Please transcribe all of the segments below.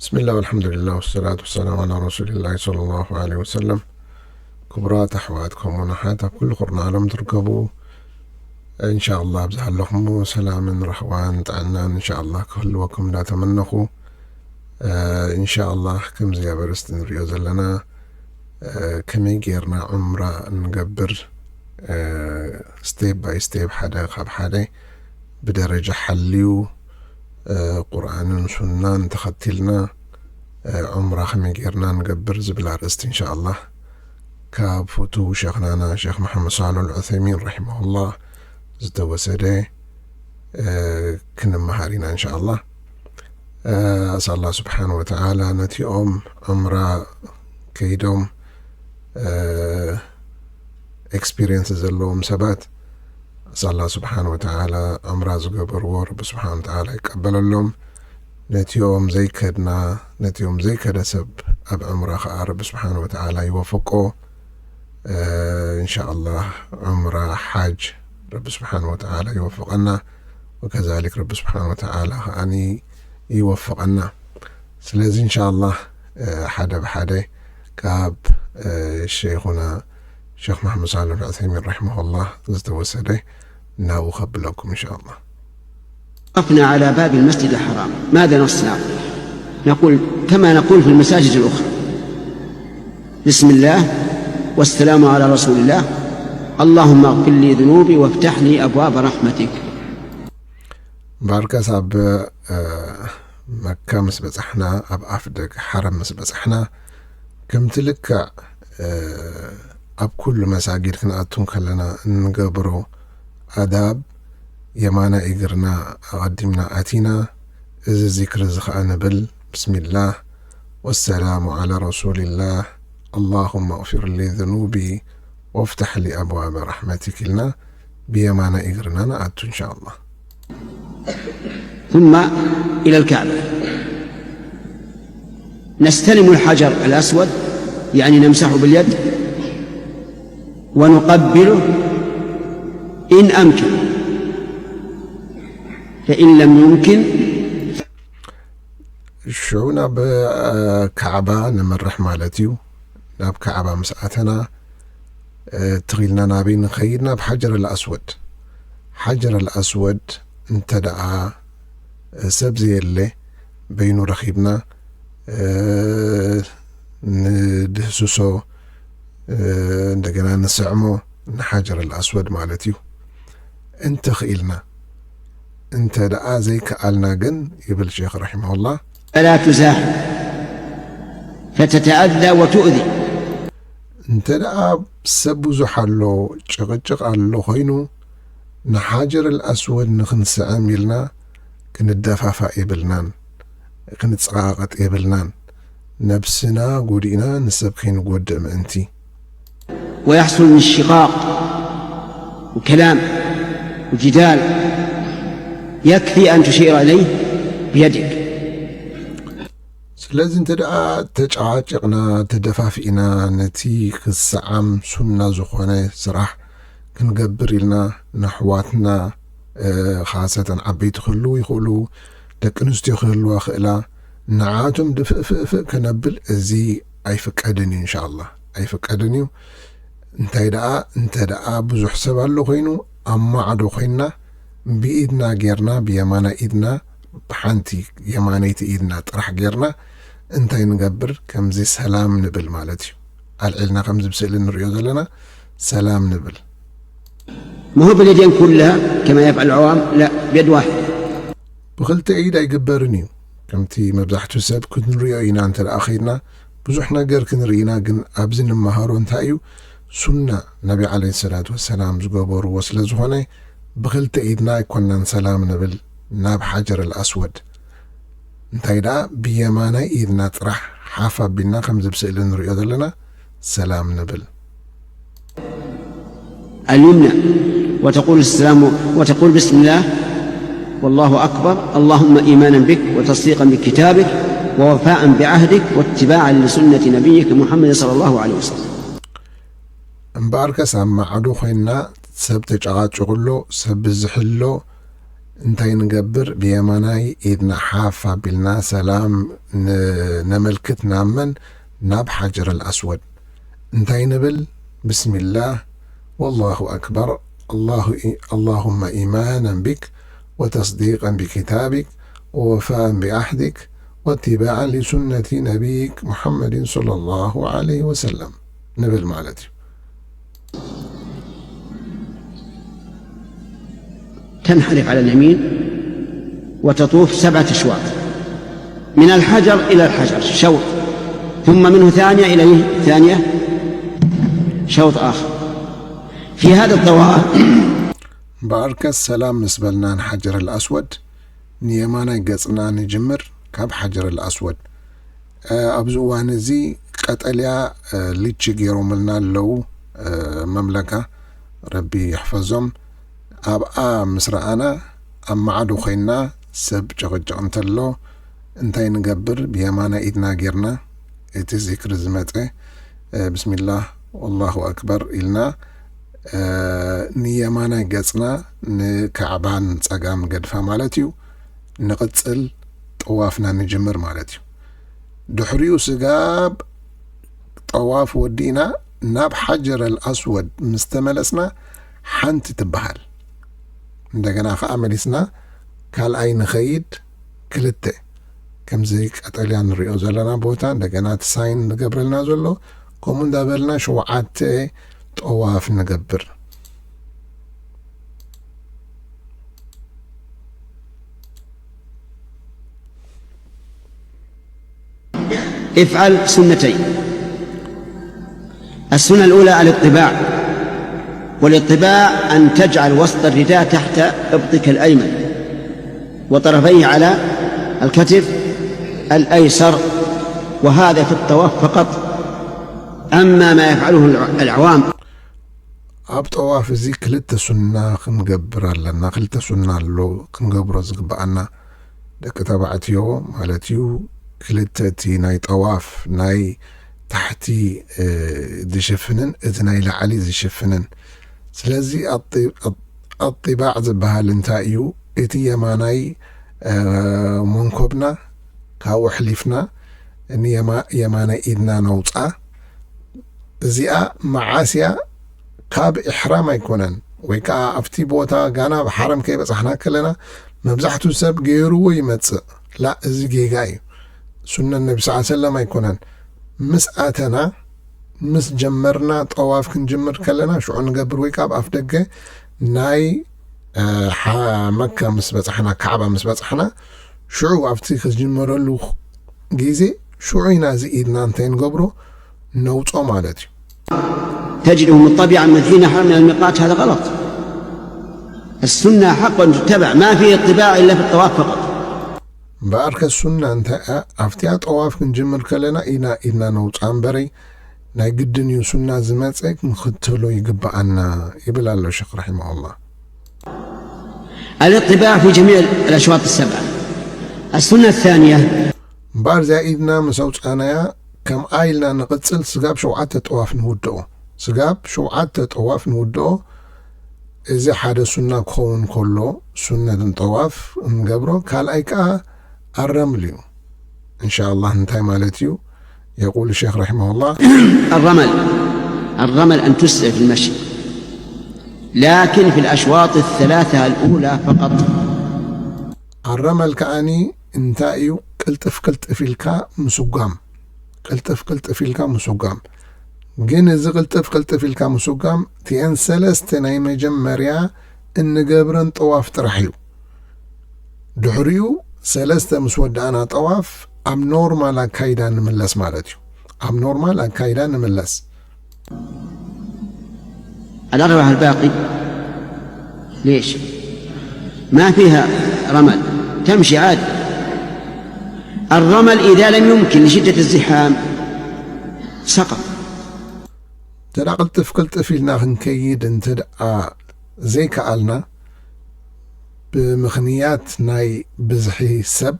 ብስሚላህ ወልሓምዱሊላህ ወሰላቱ ወሰላም ዓላ ረሱሊላህ ሰለላሁ ዓለይሂ ወሰለም። ክቡራት ኣሕዋት ከምኡውን ኣሓት ኣብ ኩሉ ኩርናዕ ዓለም ትርከቡ፣ እንሻኣላህ ኣብ ዝሃለኹም ሰላምን ራህዋን ጥዕናን እንሻኣላህ ክህልወኩም እንዳተመነኹ፣ እ፣ እንሻኣላህ ከምዚ ኣብ ኣርእስቲ ንሪኦ ዘለና፣ እ፣ ከመይ ጌርና ዑምራ እንገብር፣ እ፣ ስቴፕ ባይ ስቴፕ፣ ሓደ ካብ ሓደ ብደረጃ ሓልዩ፣ እ፣ ቁርኣንን ሱናን ተኸቲልና፣ እ፣ ዑምራ ከመይ ጌርና ንገብር ዝብል ኣርእስቲ፣ እንሻኣላህ፣ ካብ ፍቱው ሸኽናና ሸኽ መሓመድ ሳልሕ ኣልዑሰይሚን ረሒመሁላህ ዝተወሰደ፣ እ፣ ክንመሃር ኢና፣ እንሻኣላህ። እ፣ ኣስኣላህ ስብሓን ወተዓላ ነቲኦም ዑምራ ከይዶም፣ እ፣ ኤክስፒሪየንስ ዘለዎም ሰባት፣ ኣስኣላህ ስብሓን ወተዓላ ዑምራ ዝገበርዎ ረቢ ስብሓን ወተዓላ ይቀበለሎም። ነቲኦም ዘይከድና፣ ነቲኦም ዘይከደ ሰብ ኣብ ዑምራ ኸዓ ረቢ ስብሓን ወተዓላ ይወፍቆ። እ፣ እንሻኣላህ ዑምራ ሓጅ ረቢ ስብሓን ወተዓላ ይወፍቐና። ወከዛሊክ ረቢ ስብሓን ወተዓላ ኸዓኒ ይወፍቐና። ስለዚ እንሻኣላህ፣ እ፣ ሓደ ብሓደ ካብ፣ እ፣ ሸይኹና ሸኽ መሓመድ ሳልሕ ዑሰይሚን ረሒመሁላህ ዝተወሰደ ናብኡ ከብለኩም እንሻኣላህ። وقفنا على باب المسجد الحرام، ماذا نصنع؟ نقول كما نقول في المساجد الأخرى: بسم الله والسلام على رسول الله، اللهم اغفر لي ذنوبي وافتح لي أبواب رحمتك. እምበኣርከስ ኣብ፣ እ፣ መካ ምስ በጻሕና፣ ኣብ ኣፍ ደገ ሓረም ምስ በጻሕና፣ ከምቲ ልክዕ፣ እ፣ ኣብ ኩሉ መሳጊድ ክንኣቱ ከለና እንገብሮ ኣዳብ፣ የማናይ እግርና ኣቐዲምና ኣቲና፣ እዚ ዚክሪ እዚ ኸኣ ንብል፣ ብስሚላህ ወሰላሙ ዓላ ረሱሊላህ፣ ኣላሁመ ኣግፊር ሊ ዙኑቢ ወፍታሕ ሊ ኣብዋበ ራሕመቲክ ኢልና ብየማናይ እግርና ንኣቱ እንሻኣላህ። ثم إلى الكعبة، نستلم الحجر الأسود، يعني نمسحه باليد ونقبله إن أمكن، فإن لم يمكن ሽዑ ናብ፣ እ፣ ካዕባ ነምርሕ ማለት እዩ። ናብ ካዕባ ምስ ኣተና፣ እ፣ ትኺልና ናበይ ንኸይድ? ናብ ሓጀር ኣልኣስወድ። ሓጀር ኣልኣስወድ እንተ ደኣ፣ እ፣ ሰብ ዘየለ በይኑ ረኺብና፣ እ፣ ንድህስሶ፣ እ፣ እንደገና ንስዕሞ ንሓጀር ኣልኣስወድ ማለት እዩ። እንተ ኽኢልና፣ እንተ ደኣ ዘይከኣልና ግን፣ ይብል ሼኽ ረሒመሁላህ፣ فلا تزاحم فتتأذى وتؤذي. እንተ ደኣ ሰብ ብዙሕ ኣሎ፣ ጭቕጭቕ ኣሎ ኾይኑ፣ ንሓጀር ኣልኣስወድ ንኽንስዕም ኢልና ክንደፋፋእ የብልናን፣ ክንጸቓቐጥ የብልናን። ነብስና ጎዲእና ንሰብ ከይንጎድእ ምእንቲ። ويحصل انشقاق وكلام وجدال، يكفي أن تشير إليه بيدك. ስለዚ እንተ ደኣ ተጨቓጭቕና፣ ተደፋፊእና፣ ነቲ ክሰዓም ሱና ዝኾነ ስራሕ ክንገብር ኢልና፣ ንኣሕዋትና፣ እ፣ ኻሰተን ዓበይቲ ክህልዉ ይኽእሉ፣ ደቂ ኣንስትዮ ክህልዋ ክእላ፣ ንዓቶም ድፍእፍእፍእ ከነብል፣ እዚ ኣይፍቀድን እዩ፣ እንሻኣላህ፣ ኣይፍቀድን እዩ። እንታይ ደኣ፣ እንተ ደኣ ብዙሕ ሰብ ኣሎ ኾይኑ፣ ኣብ ማዕዶ ኮይንና፣ ብኢድና ጌርና፣ ብየማናይ ኢድና፣ ብሓንቲ የማነይቲ ኢድና ጥራሕ ጌርና፣ እንታይ ንገብር? ከምዚ ሰላም ንብል ማለት እዩ። ኣልዒልና ከምዚ ብስእሊ ንሪኦ ዘለና፣ ሰላም ንብል። ما هو باليدين كلها كما يفعل العوام، لا، بيد واحدة. ብኽልተ ኢድ ኣይግበርን እዩ። ከምቲ መብዛሕትኡ ሰብ ክንሪኦ ኢና እንተ ደኣ ኸይድና፣ ብዙሕ ነገር ክንርኢ ኢና፣ ግን ኣብዚ ንመሃሮ እንታይ እዩ? ሱና ነቢ ዓለይሂ ሰላቱ ወሰላም ዝገበርዎ ስለ ዝኾነ፣ ብኽልተ ኢድና ኣይኮናን ሰላም ንብል ናብ ሓጀር ኣልኣስወድ። እንታይ ደኣ ብየማናይ ኢድና ጥራሕ ሓፍ ኣቢልና ከምዚ ብስእሊ ንሪኦ ዘለና ሰላም ንብል። اليمنى وتقول السلام، وتقول: بسم الله والله أكبر، اللهم إيمانا بك وتصديقا بكتابك ووفاء بعهدك واتباعا لسنة نبيك محمد صلى الله عليه وسلم. እምበኣርከስ ኣብ ማዕዶ ኮይንና ሰብ ተጨቓጭቑ ኣሎ፣ ሰብ ብዝሒ ኣሎ፣ እንታይ ንገብር? ብየማናይ ኢድና ሓፍ ኣቢልና ሰላም ን-፣ ነመልክት። ናብ መን? ናብ ሓጀር ኣልኣስወድ። እንታይ ንብል? ብስሚላህ ወላሁ ኣክበር። ኣላሁ ኢ-፣ ኣላሁመ ኢማናን ቢክ ወተስዲቀን ቢኪታቢክ ወወፋእን ቢዓህዲክ ወትባዓን ሊሱነቲ ነቢይክ ሙሐመድን ሰለላሁ ዐለይሂ ወሰለም ንብል ማለት እዩ። تنحرف على اليمين وتطوف سبعة أشواط من الحجر إلى الحجر شوط، ثم منه ثانية إلى ثانية شوط آخر. في هذا الطواف በኣርከስ ሰላም ምስ በልና ንሓጀር ኣልኣስወድ ንየማናይ ገጽና ንጅምር። ካብ ሓጀር ኣልኣስወድ ኣብዚ እዋን እዚ ቀጠልያ ሊቺ ገይሮምልና ኣለዉ መምለካ፣ ረቢ ይሕፈዞም። ኣብኣ ምስ ረኣና ኣብ ማዕዶ ኮይንና ሰብ ጭቕጭቕ እንተሎ እንታይ ንገብር? ብየማናይ ኢድና ጌርና እቲ ዚክሪ ዝመጸ ብስሚላህ ወላሁ ኣክበር ኢልና ንየማናይ ገጽና ንካዕባ ንጸጋም ገድፋ ማለት እዩ። ንቕጽል ጠዋፍና ንጅምር ማለት እዩ። ድሕሪኡ ስጋብ ጠዋፍ ወዲእና ናብ ሓጀር ኣልኣስወድ ምስ ተመለስና ሓንቲ ትበሃል። እንደገና ኸዓ መሊስና ካልኣይ ንኸይድ ክልተ ከምዚ ቀጠልያ ንሪኦ ዘለና ቦታ እንደገና እቲ ሳይን ዝገብረልና ዘሎ ከምኡ እንዳበልና ሸውዓተ ጠዋፍ ንገብር። افعل سنتين. السنة الأولى الاطباع، والاطباع أن تجعل وسط الرداء تحت إبطك الأيمن وطرفيه على الكتف الأيسر، وهذا في الطواف فقط. أما ما يفعله العوام ኣብ ጠዋፍ እዚ ክልተ ሱና ክንገብር ኣለና። ክልተ ሱና ኣሎ ክንገብሮ ዝግብኣና ደቂ ተባዕትዮ ማለት እዩ። ክልተ እቲ ናይ ጠዋፍ ናይ ታሕቲ ዝሽፍንን እቲ ናይ ላዕሊ ዝሽፍንን። ስለዚ ኣጢባዕ ዝበሃል እንታይ እዩ? እቲ የማናይ መንኮብና ካብኡ ኣሕሊፍና ንየማናይ ኢድና ነውፅኣ። እዚኣ መዓስ እያ? ካብ ኢሕራም ኣይኮነን፣ ወይ ከዓ ኣብቲ ቦታ ጋና ኣብ ሓረም ከይበፃሕና ከለና መብዛሕትኡ ሰብ ገይርዎ ይመፅእ። ላ፣ እዚ ጌጋ እዩ። ሱነት ነቢ ስ ሰለም ኣይኮነን። ምስ ኣተና ምስ ጀመርና ጠዋፍ ክንጅምር ከለና ሽዑ ንገብር፣ ወይ ከዓ ኣብ ኣፍ ደገ ናይ መካ ምስ በፃሕና፣ ካዕባ ምስ በፃሕና ሽዑ ኣብቲ ክጅመረሉ ግዜ ሽዑ ኢና እዚ ኢድና እንታይ ንገብሮ ነውፅኦ ማለት እዩ። تجده مطبعا من حين حرم من الميقات، هذا غلط. السنة حق أن تتبع، ما فيه اطباع إلا في الطواف فقط. እምበኣርከ ሱና እንታይ ኣብቲኣ ጠዋፍ ክንጅምር ከለና ኢና ኢድና ነውፅኣ እምበረይ ናይ ግድን እዩ ሱና ዝመፀ ክንኽተሎ ይግብኣና ይብል ኣሎ ሸኽ ረሒመሁላህ። الاطباع في جميع الأشواط السبعة. السنة الثانية እምበኣር እዚኣ ኢድና ምስ ኣውፃእናያ ከምኣ ኢልና ንቕፅል ስጋብ ሸውዓተ ጠዋፍ ንውድኦ። ስጋብ ሸውዓተ ጠዋፍ ንውድኦ። እዚ ሓደ ሱና ክኸውን ከሎ ሱነት ጠዋፍ እንገብሮ። ካልኣይ ከዓ ኣረምል እዩ። እንሻ ኣላህ እንታይ ማለት እዩ? የቁል ሸክ ረሒመሁላህ الرمل الرمل أن تسرع في المشي لكن في الأشواط الثلاثة الأولى فقط. ኣረመል ከዓኒ እንታይ እዩ? ቅልጥፍ ቅልጥፍ ኢልካ ምስጓም። ቅልጥፍ ቅልጥፍ ኢልካ ምስጓም። ግን እዚ ቅልጥፍ ቅልጥፍ ኢልካ ምስጓም እቲአን ሰለስተ ናይ መጀመርያ እንገብረን ጠዋፍ ጥራሕ እዩ። ድሕሪኡ ሰለስተ ምስ ወዳእና ጠዋፍ ኣብ ኖርማል ኣካይዳ ንምለስ ማለት እዩ። ኣብ ኖርማል ኣካይዳ ንምለስ። الأربعة الباقي ليش؟ ما فيها رمل، تمشي عادي. الرمل إذا لم يمكن لشدة الزحام سقط. እንተ ደኣ ቅልጥፍ ቅልጥፍ ኢልና ክንከይድ እንተ ደኣ ዘይከኣልና ብምኽንያት ናይ ብዝሒ ሰብ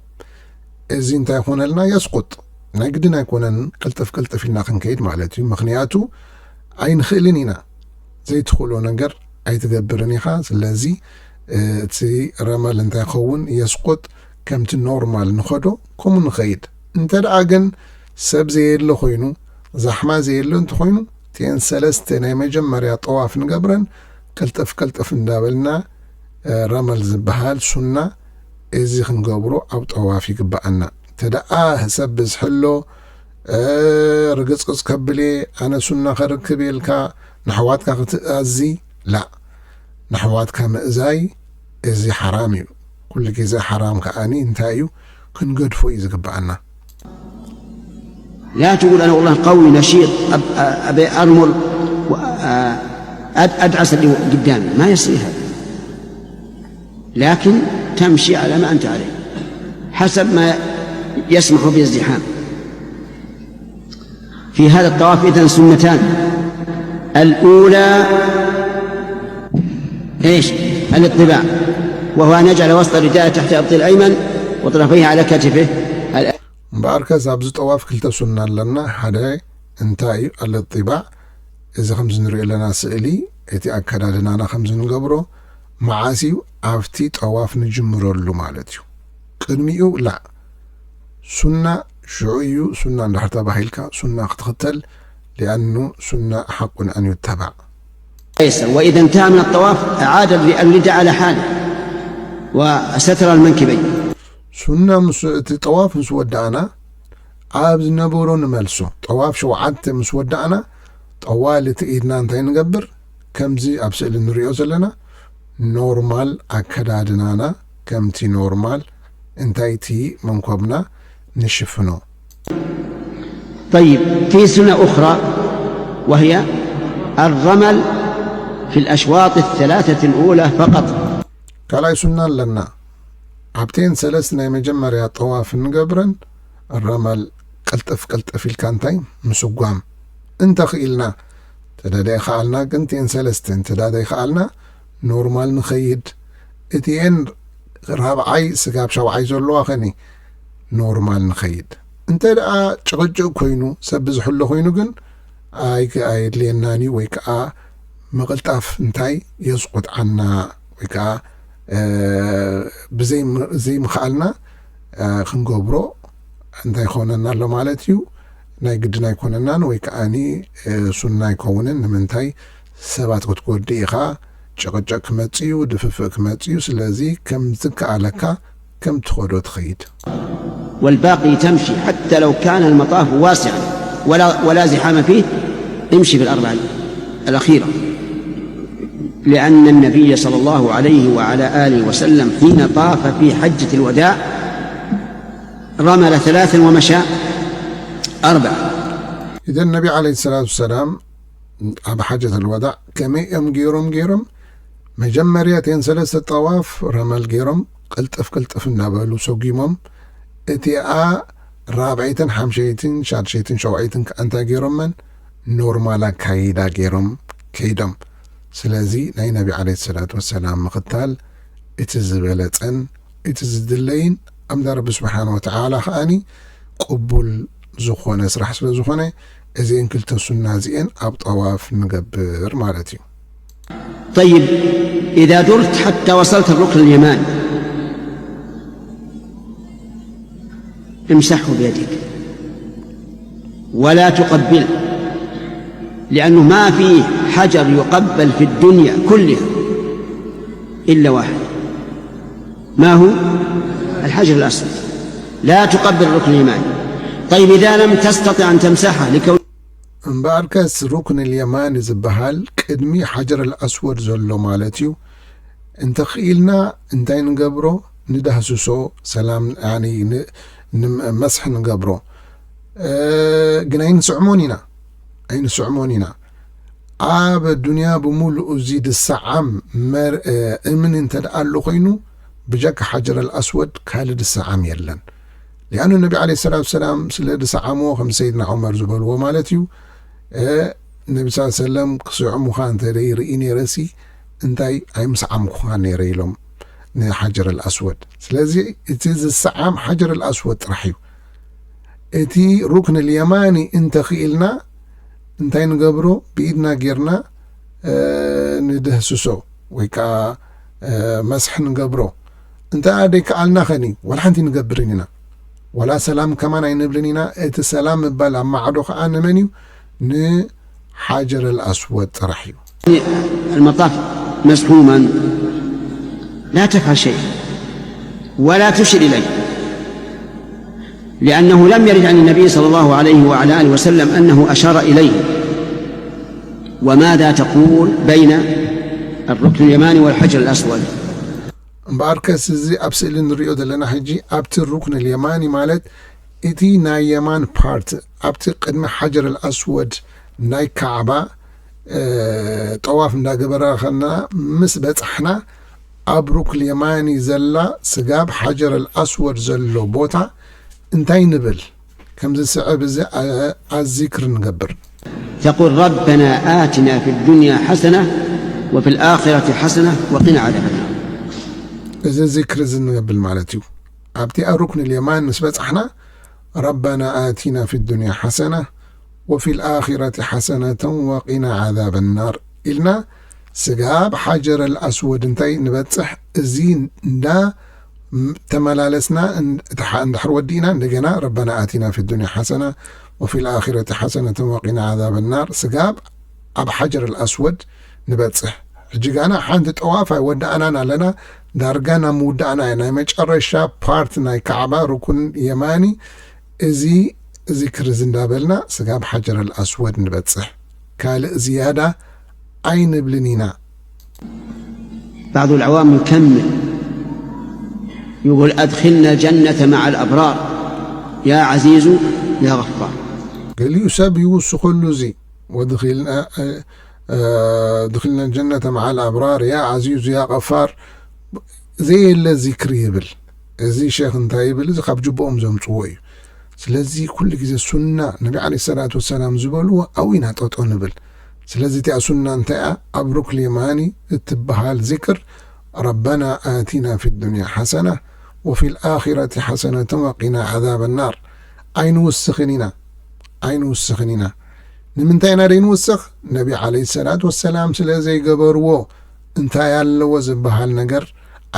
እዚ እንታይ ይኾነልና? የስቁጥ። ናይ ግድን ኣይኮነን ቅልጥፍ ቅልጥፍ ኢልና ክንከይድ ማለት እዩ። ምኽንያቱ ኣይንኽእልን ኢና። ዘይትኽእሎ ነገር ኣይትገብርን ኢኻ። ስለዚ እቲ ረመል እንታይ ይኸውን የስቁጥ፣ ከምቲ ኖርማል ንኸዶ ከምኡ ንኸይድ። እንተ ደኣ ግን ሰብ ዘየለ ኮይኑ፣ ዛሕማ ዘየለ እንተኾይኑ፣ እተን ሰለስተ ናይ መጀመርያ ጠዋፍ ንገብረን ቅልጥፍ ቅልጥፍ እንዳበልና፣ ረመል ዝበሃል ሱና እዚ ክንገብሮ ኣብ ጠዋፍ ይግብኣና። እንተ ደኣ ሰብ ብዝሕሎ፣ ርግጽቅጽ ከብል እየ፣ ኣነ ሱና ከርክብ ኢልካ ንሕዋትካ ክትኣዚ፣ ላእ፣ ንሕዋትካ ምእዛይ እዚ ሓራም እዩ። ኩሉ ግዜ ሓራም ከኣኒ እንታይ እዩ? ክንገድፎ እዩ ዝግብኣና። لا تقول أنا والله قوي نشيط، أب-، أبي أرمل و-، أ-، أد-، أدعس اللي قدامي، ما يصير هذا. لكن تمشي على ما أنت عليه حسب ما يسمح به الزحام. في هذا الطواف إذن سنتان. الأولى إيش؟ الاطباع، وهو أن يجعل وسط الرداء تحت إبطه الأيمن وطرفيه على كتفه. እምበኣርከስ ኣብዚ ጠዋፍ ክልተ ሱና ኣለና። ሓደ እንታይ እዩ? ኣልጥባዕ። እዚ ከምዚ ንሪኦ ኣለና ስእሊ፣ እቲ ኣከዳድናና ከምዚ ንገብሮ። መዓስ እዩ? ኣብቲ ጠዋፍ ንጅምረሉ ማለት እዩ። ቅድሚኡ ላእ፣ ሱና ሽዑ እዩ። ሱና እንድሕር ተባሂልካ ሱና ክትኽተል፣ ሊኣኑ ሱና ሓቁን ኣን ዩተባዕ። وإذا انتهى من الطواف أعاد الرداء على حاله وستر المنكبين. ሱና ምስ እቲ ጠዋፍ ምስ ወዳእና ኣብ ዝነበሮ ንመልሶ። ጠዋፍ ሸውዓተ ምስ ወዳእና ጠዋል እቲ ኢድና እንታይ ንገብር? ከምዚ ኣብ ስእሊ ንሪኦ ዘለና ኖርማል ኣከዳድናና ከምቲ ኖርማል እንታይ እቲ መንኮብና ንሽፍኖ። طيب، في سنة أخرى وهي الرمل في الأشواط الثلاثة الأولى فقط. ካልኣይ ሱና ኣለና። ኣብተን ሰለስተ ናይ መጀመርያ ጠዋፍ እንገብረን ረመል ቅልጥፍ ቅልጥፍ ኢልካ እንታይ ምስጓም እንተኽኢልና፣ ተዳዳይ ከኣልና ግን እቲኤን ሰለስተ እንተዳዳይ ከኣልና ኖርማል ንኸይድ። እቲኤን ራብዓይ ስጋብ ሻውዓይ ዘለዋ ኸኒ ኖርማል ንኸይድ። እንተ ደኣ ጭቕጭቕ ኮይኑ፣ ሰብ ብዝሕሎ ኮይኑ ግን ኣይ-፣ ኣየድልየናን እዩ፣ ወይ ከዓ ምቕልጣፍ እንታይ የስቁጥዓና፣ ወይ ከዓ፣ እ፣ ብዘይ-፣ ዘይምኽኣልና፣ እ፣ ክንገብሮ እንታይ ይኾነና ኣሎ ማለት እዩ? ናይ ግድን ኣይኮነናን፣ ወይ ከዓኒ፣ እ፣ ሱና ኣይከውንን። ንምንታይ? ሰባት ክትጎድእ ኢኻ፣ ጭቕጭቕ ክመጽእ እዩ፣ ድፍፍእ ክመጽእ እዩ። ስለዚ ከም ዝከኣለካ ከም ትኸዶ ትኸይድ። والباقي تمشي حتى لو كان المطاف واسعا ولا، ولا زحام فيه، امشي في الأربع الأخيرة، لأن النبي صلى الله عليه وعلى آله وسلم حين طاف في حجة الوداع رمل ثلاثا ومشى أربعا. إذا النبي عليه الصلاة والسلام ኣብ ሓጀት ኣልወዳዕ ከመይ እዮም ገይሮም? ገይሮም መጀመርያ እተን ሰለስተ ጠዋፍ ረመል ገይሮም ቅልጥፍ ቅልጥፍ እናበሉ ሰጒሞም፣ እቲኣ ራብዐይትን ሓምሸይትን ሻድሸይትን ሸውዓይትን ከኣ እንታይ ገይሮመን? ኖርማል ኣካይዳ ገይሮም ከይዶም። ስለዚ ናይ ነቢ ዓለይሂ ሰላቱ ወሰላም ምኽታል እቲ ዝበለጸን እቲ ዝድለይን ኣምዳ ረቢ ስብሓን ወተዓላ ከኣኒ ቅቡል ዝኾነ ስራሕ ስለ ዝኾነ እዚኤን ክልተ ሱና እዚኤን ኣብ ጠዋፍ ንገብር ማለት እዩ። طيب، إذا درت حتى وصلت الركن اليماني امسحه بيدك ولا تقبله، لأنه ما في حجر يقبل في الدنيا كلها إلا واحد. ما هو؟ الحجر الأسود. لا تقبل الركن اليماني. طيب، إذا لم تستطع أن تمسحه لكون እምበኣርከስ ሩክን ልየማኒ ዝበሃል ቅድሚ ሓጀር ኣልኣስወድ ዘሎ ማለት እዩ። እንተኽኢልና እንታይ ንገብሮ? ንዳህስሶ፣ ሰላም፣ ያኒ ን-፣ ን-፣ መስሕ ንገብሮ። እ፣ ግን ኣይንስዕሞን ኢና፣ ኣይንስዕሞን ኢና። ኣብ ዱንያ ብምሉኡ እዚ ድሰዓም መር-፣ እ፣ እምኒ እንተ ደኣ ኣሎ ኮይኑ፣ ብጀካ ሓጀር ኣልኣስወድ ካልእ ድሰዓም የለን። ሊኣኑ ነቢ ዓለይሂ ሰላቱ ወሰላም ስለ ድሰዓምዎ፣ ከም ሰይድና ዑመር ዝበልዎ ማለት እዩ፣ እ፣ ነቢ ስ ሰለም ክስዕሙኻ እንተ ደይ ርኢ ነይረሲ፣ እንታይ ኣይምስዓምኩኻ ነይረ ኢሎም ንሓጀር ኣልኣስወድ። ስለዚ እቲ ዝሰዓም ሓጀር ኣልኣስወድ ጥራሕ እዩ። እቲ ሩክን ልየማኒ እንተኽኢልና እንታይ ንገብሮ? ብኢድና ጌርና፣ እ፣ ንድህስሶ ወይ ከዓ እ፣ መስሒ ንገብሮ። እንተ ደይከኣልና ኸኒ፣ ዋላ ሓንቲ ንገብርን ኢና። ዋላ ሰላም ከማን ኣይንብልን ኢና። እቲ ሰላም ምባል ኣብ ማዕዶ ኸኣ ንመን እዩ? ንሓጀር ኣልኣስወድ ጥራሕ እዩ። المطاف مزحوما، لا تفعل شيء ولا تشر إليه، لأنه لم يرد عن النبي صلى الله عليه وعلى آله وسلم أنه أشار إليه. وماذا تقول بين الركن اليماني والحجر الأسود؟ እምበኣርከስ እዚ ኣብ ስእሊ ንሪኦ ዘለና ሕጂ ኣብቲ ሩክን ልየማኒ ማለት እቲ ናይ የማን ፓርት ኣብቲ ቅድሚ ሓጀር ኣልኣስወድ ናይ ካዕባ፣ እ፣ ጠዋፍ እንዳገበራ ኸና ምስ በጻሕና ኣብ ሩክን የማኒ ዘላ ስጋብ ሓጀር ኣልኣስወድ ዘሎ ቦታ እንታይ ንብል? ከምዚ ስዕብ እዚ ኣ-፣ ኣዚክር ንገብር። تقول: ربنا آتنا في الدنيا حسنة وفي الآخرة حسنة وقنا عذاب النار. እዚ ዚክር እዚ ንብል ማለት እዩ። ኣብቲ ሩክን ልየማን ምስ በጻሕና ረበና ኣቲና ፊ ዱንያ ሓሰና ወፊ ልኣኺረት ሓሰነተን ወቂና ዓዛብ ናር ኢልና ስጋብ ሓጀር ኣልኣስወድ እንታይ ንበጽሕ፣ እዚ እንዳ ተመላለስና እን-፣ እቲ ሓ-፣ እንድሕር ወዲእና እንደገና ረበና ኣቲና ፊ ዱንያ ሓሰና ወፊ ልኣኺረት ሓሰነተን ወቂና ዓዛብ ናር ስጋብ ኣብ ሓጀር ኣልኣስወድ ንበጽሕ። ሕጂ ጋና ሓንቲ ጠዋፍ ኣይወዳእናን ኣለና፣ ዳርጋ ናብ ምውዳእና እያ። ናይ መጨረሻ ፓርት ናይ ካዕባ ሩኩን የማኒ እዚ ዚክር እዚ እንዳበልና ስጋብ ሓጀር ኣልኣስወድ ንበጽሕ። ካልእ ዝያዳ ኣይንብልን ኢና። بعض العوام يكمل يقول: أدخلنا الجنة مع الأبرار يا عزيز يا غفار. ገሊኡ ሰብ ይውስኸሉ እዚ ወድኺልና፣ እ፣ እ፣ ድኺልና ጀነተ መዓል ኣብራር ያ ዓዚዙ ያ ቐፋር ዘየለ ዚክሪ ይብል። እዚ ሼኽ እንታይ ይብል? እዚ ካብ ጅብኦም ዘምጽዎ እዩ። ስለዚ ኩሉ ግዜ ሱና ነቢ ዓለይሂ ሰላቱ ወሰላም ዝበልዎ ኣብኡ ኢና ጠጦ ንብል። ስለዚ እቲኣ ሱና እንታይ እያ? ኣብ ሩክን የማኒ እትበሃል ዚክር ረበና ኣቲና ፊ ዱንያ ሓሰና ወፊ ልኣኺረቲ ሓሰነተን ወቂና ዓዛብ ናር። ኣይንውስኽን ኢና፣ ኣይንውስኽን ኢና። ንምንታይ ኢና ደይንውስኽ? ነቢ ዓለይሂ ሰላቱ ወሰላም ስለ ዘይገበርዎ እንታይ ኣለዎ ዝበሃል ነገር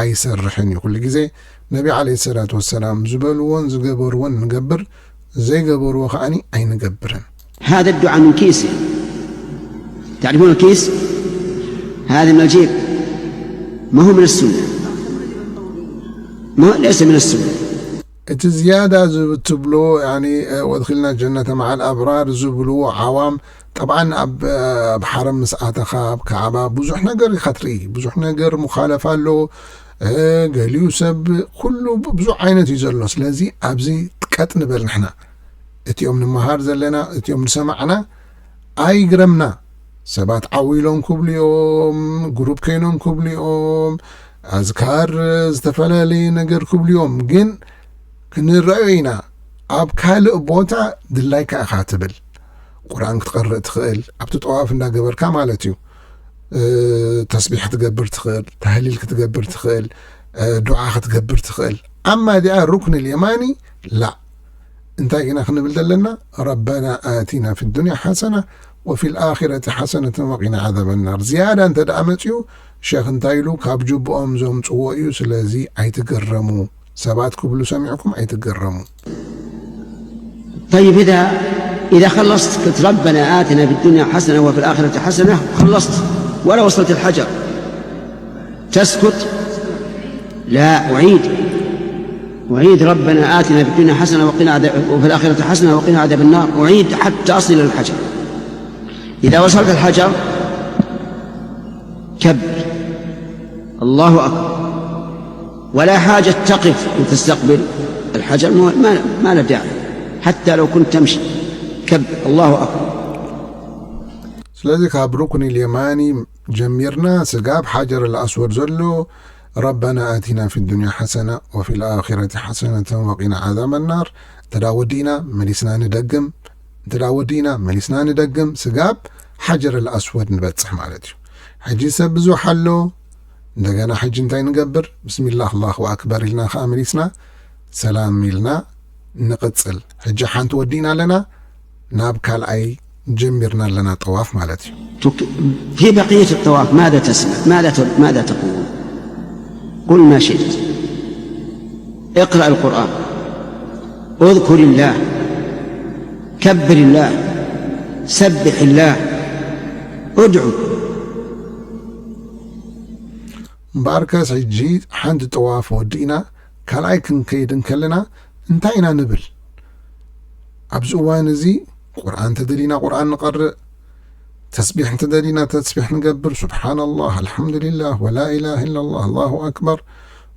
ኣይሰርሕን እዩ። ኩሉ ግዜ ነቢ ዓለይሂ ሰላቱ ወሰላም ዝበልዎን ዝገበርዎን ንገብር፣ ዘይገበርዎ ከኣኒ ኣይንገብርን። هذا الدعاء من كيسه. تعرفون الكيس؟ هذا من الجيب. ما هو من السنة. ما هو، ليس من السنة. እቲ ዝያዳ ዝብ-፣ ትብሎ፣ ያኒ፣ እ፣ ወድኺልና ጀነተ መዓል ኣብራር ዝብልዎ ዓዋም፣ ጠብዓን ኣብ፣ እ፣ ኣብ ሓረም ምስ ኣተኻ፣ ኣብ ካዕባ ብዙሕ ነገር ኢኻ ትርኢ። ብዙሕ ነገር ሙኻለፋ ኣሎ። እ፣ ገሊኡ ሰብ ኩሉ ብ-፣ ብዙሕ ዓይነት እዩ ዘሎ። ስለዚ ኣብዚ ቀጥ ንበል ንሕና። እቲኦም ንመሃር ዘለና፣ እቲኦም ንሰማዕና ኣይግረምና። ሰባት ዓው ኢሎም ክብሉ እዮም፣ ግሩፕ ኮይኖም ክብሉ እዮም፣ ኣዝካር ዝተፈላለየ ነገር ክብሉ እዮም። ግን ክንረኣዮ ኢና። ኣብ ካልእ ቦታ ድላይካ ኢኻ ትብል። ቁርኣን ክትቐርእ ትኽእል፣ ኣብቲ ጠዋፍ እንዳገበርካ ማለት እዩ። እ፣ ተስቢሕ ክትገብር ትኽእል፣ ተህሊል ክትገብር ትኽእል፣ እ፣ ዱዓ ክትገብር ትኽእል። ኣማ እዚኣ ሩክን ልየማኒ ላ። እንታይ ኢና ክንብል ዘለና? ረበና ኣቲና ፊ ዱንያ ሓሰና ወፊ ልኣኺረቲ ሓሰነተን ወቂና ዓዛብ ናር። ዝያዳ እንተ ደኣ መጺኡ፣ ሼኽ እንታይ ኢሉ? ካብ ጅብኦም ዘምጽዎ እዩ። ስለዚ ኣይትግረሙ። ሰባት ክብሉ ሰሚዕኩም ኣይትግረሙ። طيب، إذا، إذا خلصت قلت: ربنا آتنا في الدنيا حسنة وفي الآخرة حسنة، خلصت ولا وصلت الحجر، تسكت؟ لا، أعيد، أعيد: ربنا آتنا في الدنيا حسنة وقنا عذاب، وفي الآخرة حسنة وقنا عذاب النار. أعيد حتى أصل إلى الحجر. إذا وصلت الحجر، كبر: الله أكبر. ولا حاجة تقف وتستقبل الحجر، ما، ما، ما له داعي. حتى لو كنت تمشي، كبر: الله أكبر. ስለዚ ካብ ሩክን ልየማኒ ጀሚርና ስጋብ ሓጀር ኣልኣስወድ ዘሎ ረበና ኣቲና ፊ ዱንያ ሓሰና ወፊ ልኣኺረቲ ሓሰነተን ወቂና ዓዛብ ናር። እንተ ደኣ ወዲእና መሊስና ንደግም፣ እንተ ደኣ ወዲእና መሊስና ንደግም ስጋብ ሓጀር ኣልኣስወድ ንበጽሕ ማለት እዩ። ሕጂ ሰብ ብዙሕ ኣሎ። እንደገና ሕጂ እንታይ ንገብር? ብስሚላህ ኣላሁ ኣክበር ኢልና ከኣ መሊስና ሰላም ኢልና ንቕጽል። ሕጂ ሓንቲ ወዲእና ኣለና፣ ናብ ካልኣይ ጀሚርና ኣለና ጠዋፍ ማለት እዩ። تك-، في بقية الطواف ماذا تسمع؟ ماذا ت-، ماذا تقول؟ قل ما شئت، اقرأ القرآن، اذكر الله، كبر الله، سبح الله، ادعو. እምበኣርከስ ሕጂ ሓንቲ ጠዋፍ ወዲእና ካልኣይ ክንከይድ እንከለና እንታይ ኢና ንብል? ኣብዚ እዋን እዚ ቁርኣን ተደሊና ቁርኣን ንቐርእ፣ ተስቢሕ እንተደሊና ተስቢሕ ንገብር፣ ሱብሓነላህ፣ ኣልሓምዱሊላህ፣ ወላ ኢላሃ ኢላላህ፣ ኣላሁ ኣክበር።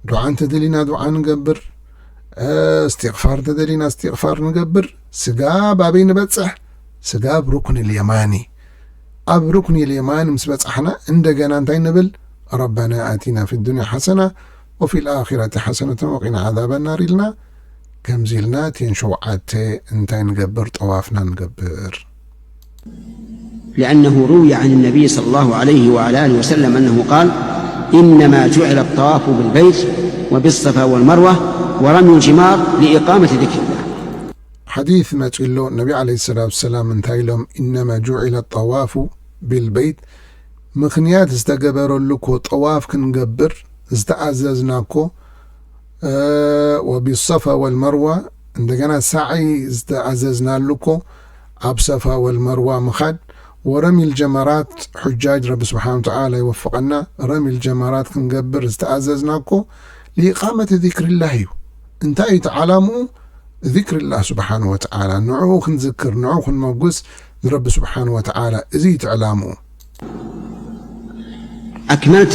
ዱዓ እንተደሊና ዱዓ ንገብር፣ እስትቕፋር እንተደሊና እስትቕፋር ንገብር። ስጋብ ኣበይ ንበጽሕ? ስጋብ ሩክን ልየማኒ። ኣብ ሩክን ልየማኒ ምስ በጻሕና እንደገና እንታይ ንብል? ረበና ኣቲና ፊ ዱንያ ሓሰና ወፊ ልኣኺረቲ ሓሰነተን ወቂና ዓዛበ ናር ኢልና ከምዚ ኢልና እተን ሸውዓተ እንታይ ንገብር? ጠዋፍና ንገብር። لأنه روي عن النبي صلى الله عليه وعلى آله وسلم أنه قال: إنما جعل الطواف بالبيت وبالصفا والمروة ورمي الجمار لإقامة ذكر الله. ሓዲስ መጺሎ ነቢ ዓለይሂ ሰላቱ ወሰላም እንታይ ኢሎም? ኢነማ ጁዒለ ጠዋፉ ቢልበይት፣ ምኽንያት ዝተገበረሉ እኮ ጠዋፍ ክንገብር ዝተኣዘዝና እኮ፣ ወቢሰፋ ወልመርዋ፣ እንደገና ሳዕይ ዝተኣዘዝናሉ እኮ ኣብ ሰፋ ወልመርዋ ምኻድ፣ ወረሚል ጀመራት፣ ሑጃጅ ረቢ ስብሓን ተዓላ ይወፍቐና፣ ረሚል ጀመራት ክንገብር ዝተኣዘዝና እኮ ሊኢቃመት ዚክሪላህ እዩ። እንታይ እዩ እቲ ዓላምኡ? ዚክሪላህ ስብሓን ወተዓላ፣ ንዕኡ ክንዝክር፣ ንዕኡ ክንመጉስ ንረቢ ስብሓን ወተዓላ፣ እዚ እዩ እቲ ዕላምኡ። أكملت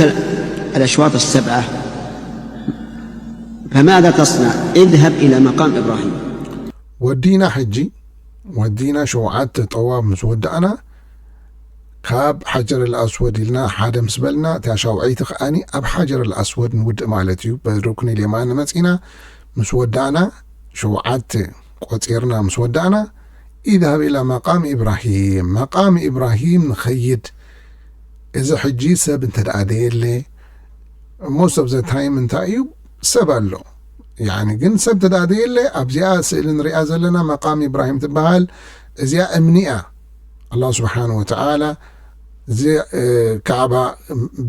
الأشواط السبعة، فماذا تصنع؟ اذهب إلى مقام إبراهيم. ወዲና ሕጂ ወዲና ሸውዓተ ጠዋፍ ምስ ወዳእና፣ ካብ ሓጀር ኣልኣስወድ ኢልና ሓደ ምስ በልና፣ እታ ሻውዐይቲ ከኣኒ ኣብ ሓጀር ኣልኣስወድ ንውድእ ማለት እዩ። በሩክኒ ሌማን መጺና ምስ ወዳእና፣ ሸውዓተ ቆጺርና ምስ ወዳእና፣ ኢድሃብ ኢላ መቃም ኢብራሂም፣ መቃም ኢብራሂም ንኸይድ። እዚ ሕጂ ሰብ እንተ ደኣ ደየለ፣ most of the time እንታይ እዩ? ሰብ ኣሎ። ያኒ ግን ሰብ እንተ ደኣ ደየለ፣ ኣብዚኣ ስእሊ ንሪኣ ዘለና መቃም ኢብራሂም ትበሃል። እዚኣ እምኒ እያ። ኣላህ ስብሓን ወተዓላ እዚ፣ እ፣ ካዕባ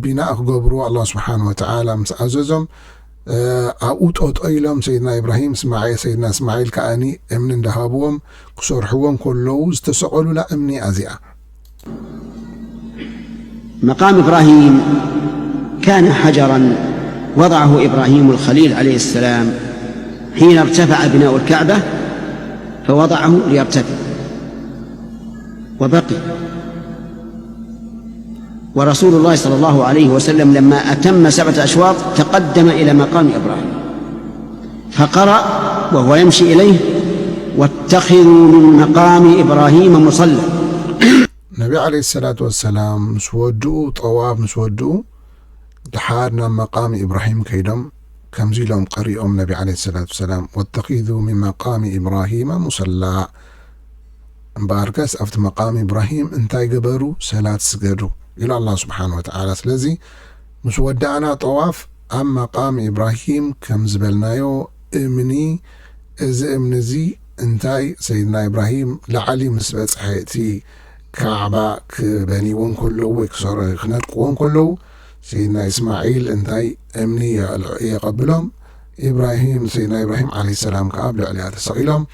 ቢናእ ክገብርዎ ኣላህ ስብሓን ወተዓላ ምስ ኣዘዞም፣ እ፣ ኣብኡ ጠጦ ኢሎም ሰይድና ኢብራሂም፣ እስማዒ-፣ ሰይድና እስማዒል ከኣኒ እምኒ እንዳሃብዎም ክሰርሕዎ እንከለዉ ዝተሰቐሉላ እምኒ እያ እዚኣ። مقام إبراهيم كان حجرا وضعه إبراهيم الخليل عليه السلام حين ارتفع بناء الكعبة، فوضعه ليرتفع وبقي. ورسول الله صلى الله عليه وسلم لما أتم سبعة أشواط تقدم إلى مقام إبراهيم فقرأ وهو يمشي إليه: واتخذوا من مقام إبراهيم مصلى. ነቢ ዓለይሂ ሰላቱ ወሰላም ምስ ወድኡ፣ ጠዋፍ ምስ ወድኡ፣ ድሓር ናብ መቃም ኢብራሂም ከይዶም ከምዚ ኢሎም ቀሪኦም ነቢ ዓለይሂ ሰላቱ ወሰላም፣ ወተኺዙ ሚን መቃሚ ኢብራሂመ ሙሰላ። እምበኣርከስ ኣብቲ መቃም ኢብራሂም እንታይ ገበሩ? ሰላት ስገዱ ኢሉ ኣላህ ስብሓን ወተዓላ። ስለዚ ምስ ወዳእና ጠዋፍ ኣብ መቃም ኢብራሂም ከም ዝበልናዮ እምኒ፣ እዚ እምኒ እዚ እንታይ ሰይድና ኢብራሂም ላዕሊ ምስ በጽሐ እቲ ካዕባ ክበንይዎ እንከለዉ ወይ ክሰር-፣ ክነድቅዎ እንከለዉ ሰይድና እስማዒል እንታይ እምኒ የቐብሎም፣ ኢብራሂም፣ ሰይድና ኢብራሂም ዓለይሂ ሰላም ከኣ ኣብ ልዕሊኣ ተሰቒሎም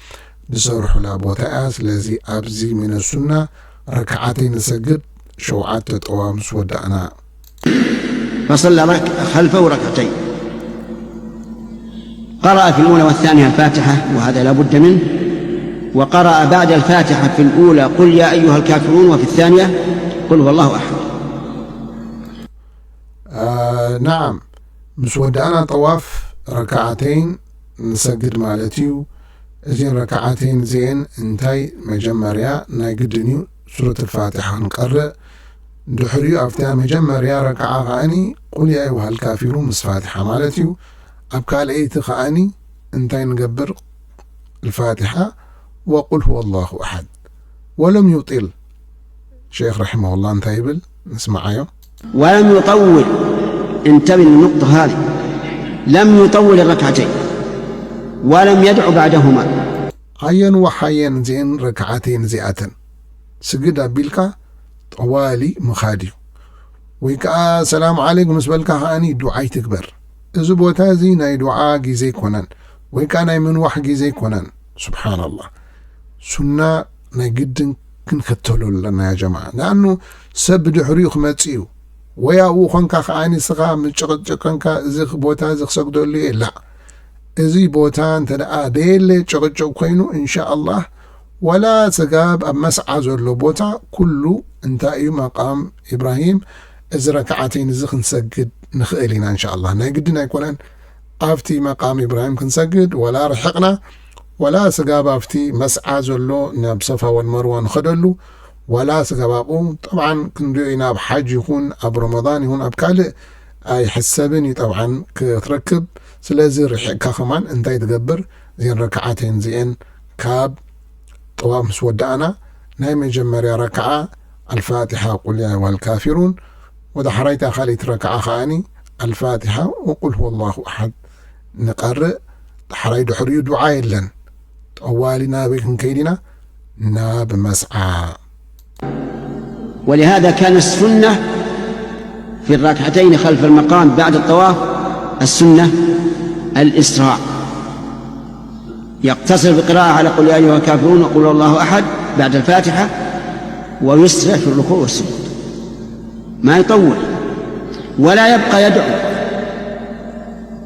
ዝሰርሑላ ቦታ እያ። ስለዚ ኣብዚ ሚነ ሱና ረክዓተይ ንሰግድ ሸውዓተ ጠዋፍ ምስ ወዳእና። فصلى رك-، خلفه ركعتين، قرأ في الأولى والثانية الفاتحة، وهذا لا بد منه، وقرأ بعد الفاتحة في الأولى قل يا أيها الكافرون، وفي الثانية قل هو الله أحد. አ፣ ናዓም፣ ምስ ወዳእና ጠዋፍ ረክዓተይን ንሰግድ ማለት እዩ። እዚን ረክዓተይን እዚኤን እንታይ መጀመርያ ናይ ግድን እዩ ሱረት ኣልፋቲሓ ክንቀርእ። ድሕሪኡ ኣብታ መጀመርያ ረክዓ ከኣኒ ቁል ያ ኣዩሃ ልካፊሩን ምስ ፋቲሓ ማለት እዩ። ኣብ ካልኣይቲ ከኣኒ እንታይ ንገብር? ኣልፋቲሓ ወቁል ሁወ ላሁ ኣሓድ። ወለም ዩጢል። ሼኽ ረሒመሁላህ እንታይ ይብል? ንስምዓዮ። ولم يطول، انتبه للنقطة هذه، لم يطول الركعتين ولم يدع بعدهما. ኣየንዋሓየን እዚኤን ረክዓተይን እዚኣተን። ስግድ ኣቢልካ ጠዋሊ ምኻድ እዩ። ወይ ከኣ ሰላም ዓለይኩም ምስ በልካ ከኣኒ ዱዓ ይትግበር። እዚ ቦታ እዚ ናይ ዱዓ ግዜ ኣይኮነን፣ ወይ ከኣ ናይ ምንዋሕ ግዜ ኣይኮነን። ስብሓንላህ። ሱና ናይ ግድን ክንከተሎ ኣለና ያ ጀማዓ። ንኣኑ ሰብ ብድሕሪኡ ክመጽእ እዩ። ወይ ኣብኡ ኾንካ ከኣ ንስኻ ምጭቕጭቕ ኮንካ እዚ ቦታ እዚ ክሰግደሉ እየ። ላ። እዚ ቦታ እንተ ደኣ ደየለ ጭቕጭቕ ኮይኑ፣ እንሻ ኣላህ፣ ወላ ስጋብ ኣብ መስዓ ዘሎ ቦታ ኩሉ እንታይ እዩ መቃም ኢብራሂም፣ እዚ ረክዓተይን እዚ ክንሰግድ ንኽእል ኢና፣ እንሻ ኣላህ። ናይ ግድን ኣይኮነን ኣብቲ መቃም ኢብራሂም ክንሰግድ፣ ወላ ርሕቕና፣ ወላ ስጋብ ኣብቲ መስዓ ዘሎ ናብ ሰፋ ወልመርዋ ንኸደሉ፣ ወላ ስጋብ ኣብኡ። ጠብዓን ክንሪኦ ኢና፣ ኣብ ሓጅ ይኹን ኣብ ረመዳን ይኹን ኣብ ካልእ ኣይሕሰብን እዩ ጠብዓን ክትረክብ። ስለዚ ርሒቕካ ከማን እንታይ ትገብር? እዚአን ረክዓተይን እዚአን ካብ ጠዋፍ ምስ ወዳእና ናይ መጀመርያ ረክዓ ኣልፋቲሓ ቁል ያ ኣዩሃ ልካፊሩን፣ ወደ ሓራይታ ካልኣይቲ ረክዓ ከኣኒ ኣልፋቲሓ ወቁል ሁወ ላሁ ኣሓድ ንቐርእ። ዳሕራይ ድሕሪኡ ዱዓ የለን። ጠዋሊ ናበይ ክንከይድ ኢና? ናብ መስዓ። ولهذا كان السنة في الركعتين خلف المقام بعد الطواف السنة الإسراع، يقتصر بقراءة على قل يا أيها الكافرون وقل هو الله أحد بعد الفاتحة، ويسرع في الركوع والسجود، ما يطول ولا يبقى يدعو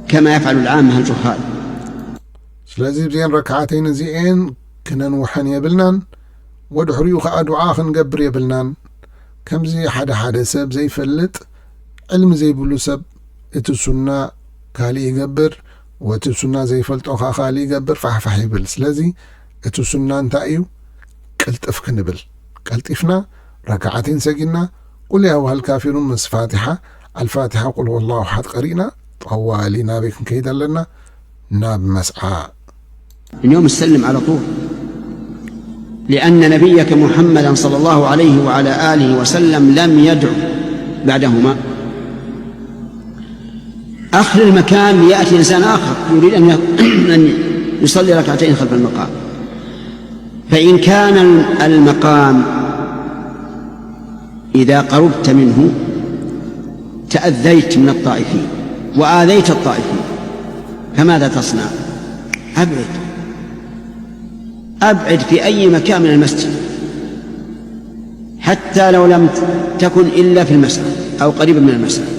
كما يفعل العامة الجهال. ስለዚ እዚአን ረክዓተይን እዚአን ክነንውሐን የብልናን፣ ወድሕሪኡ ኸዓ ዱዓ ክንገብር የብልናን። ከምዚ ሓደ ሓደ ሰብ ዘይፈልጥ፣ ዕልሚ ዘይብሉ ሰብ እቲ ሱና ካልእ ይገብር፣ ወቲ ሱና ዘይፈልጦ ኸዓ ካልእ ይገብር፣ ፋሕፋሕ ይብል። ስለዚ እቲ ሱና እንታይ እዩ? ቅልጥፍ ክንብል፣ ቀልጢፍና ረክዓተይን ሰጊድና፣ ቁል ያ ኣዩሃ ልካፊሩን ምስ ፋቲሓ፣ ኣልፋቲሓ ቁል ሁወላሁ ኣሓድ ቀሪእና፣ ጠዋሊ ናበይ ክንከይድ ኣለና? ናብ መስዓ። اليوم سلم على طول، لأن نبيك محمدا صلى الله عليه وعلى آله وسلم لم يدع بعدهما. أخر المكان يأتي إنسان آخر يريد أن ي- أن يصلي ركعتين خلف المقام، فإن كان المقام إذا قربت منه تأذيت من الطائفين وآذيت الطائفين، فماذا تصنع؟ أبعد، أبعد في أي مكان من المسجد، حتى لو لم تكن إلا في المسعى أو قريبا من المسعى.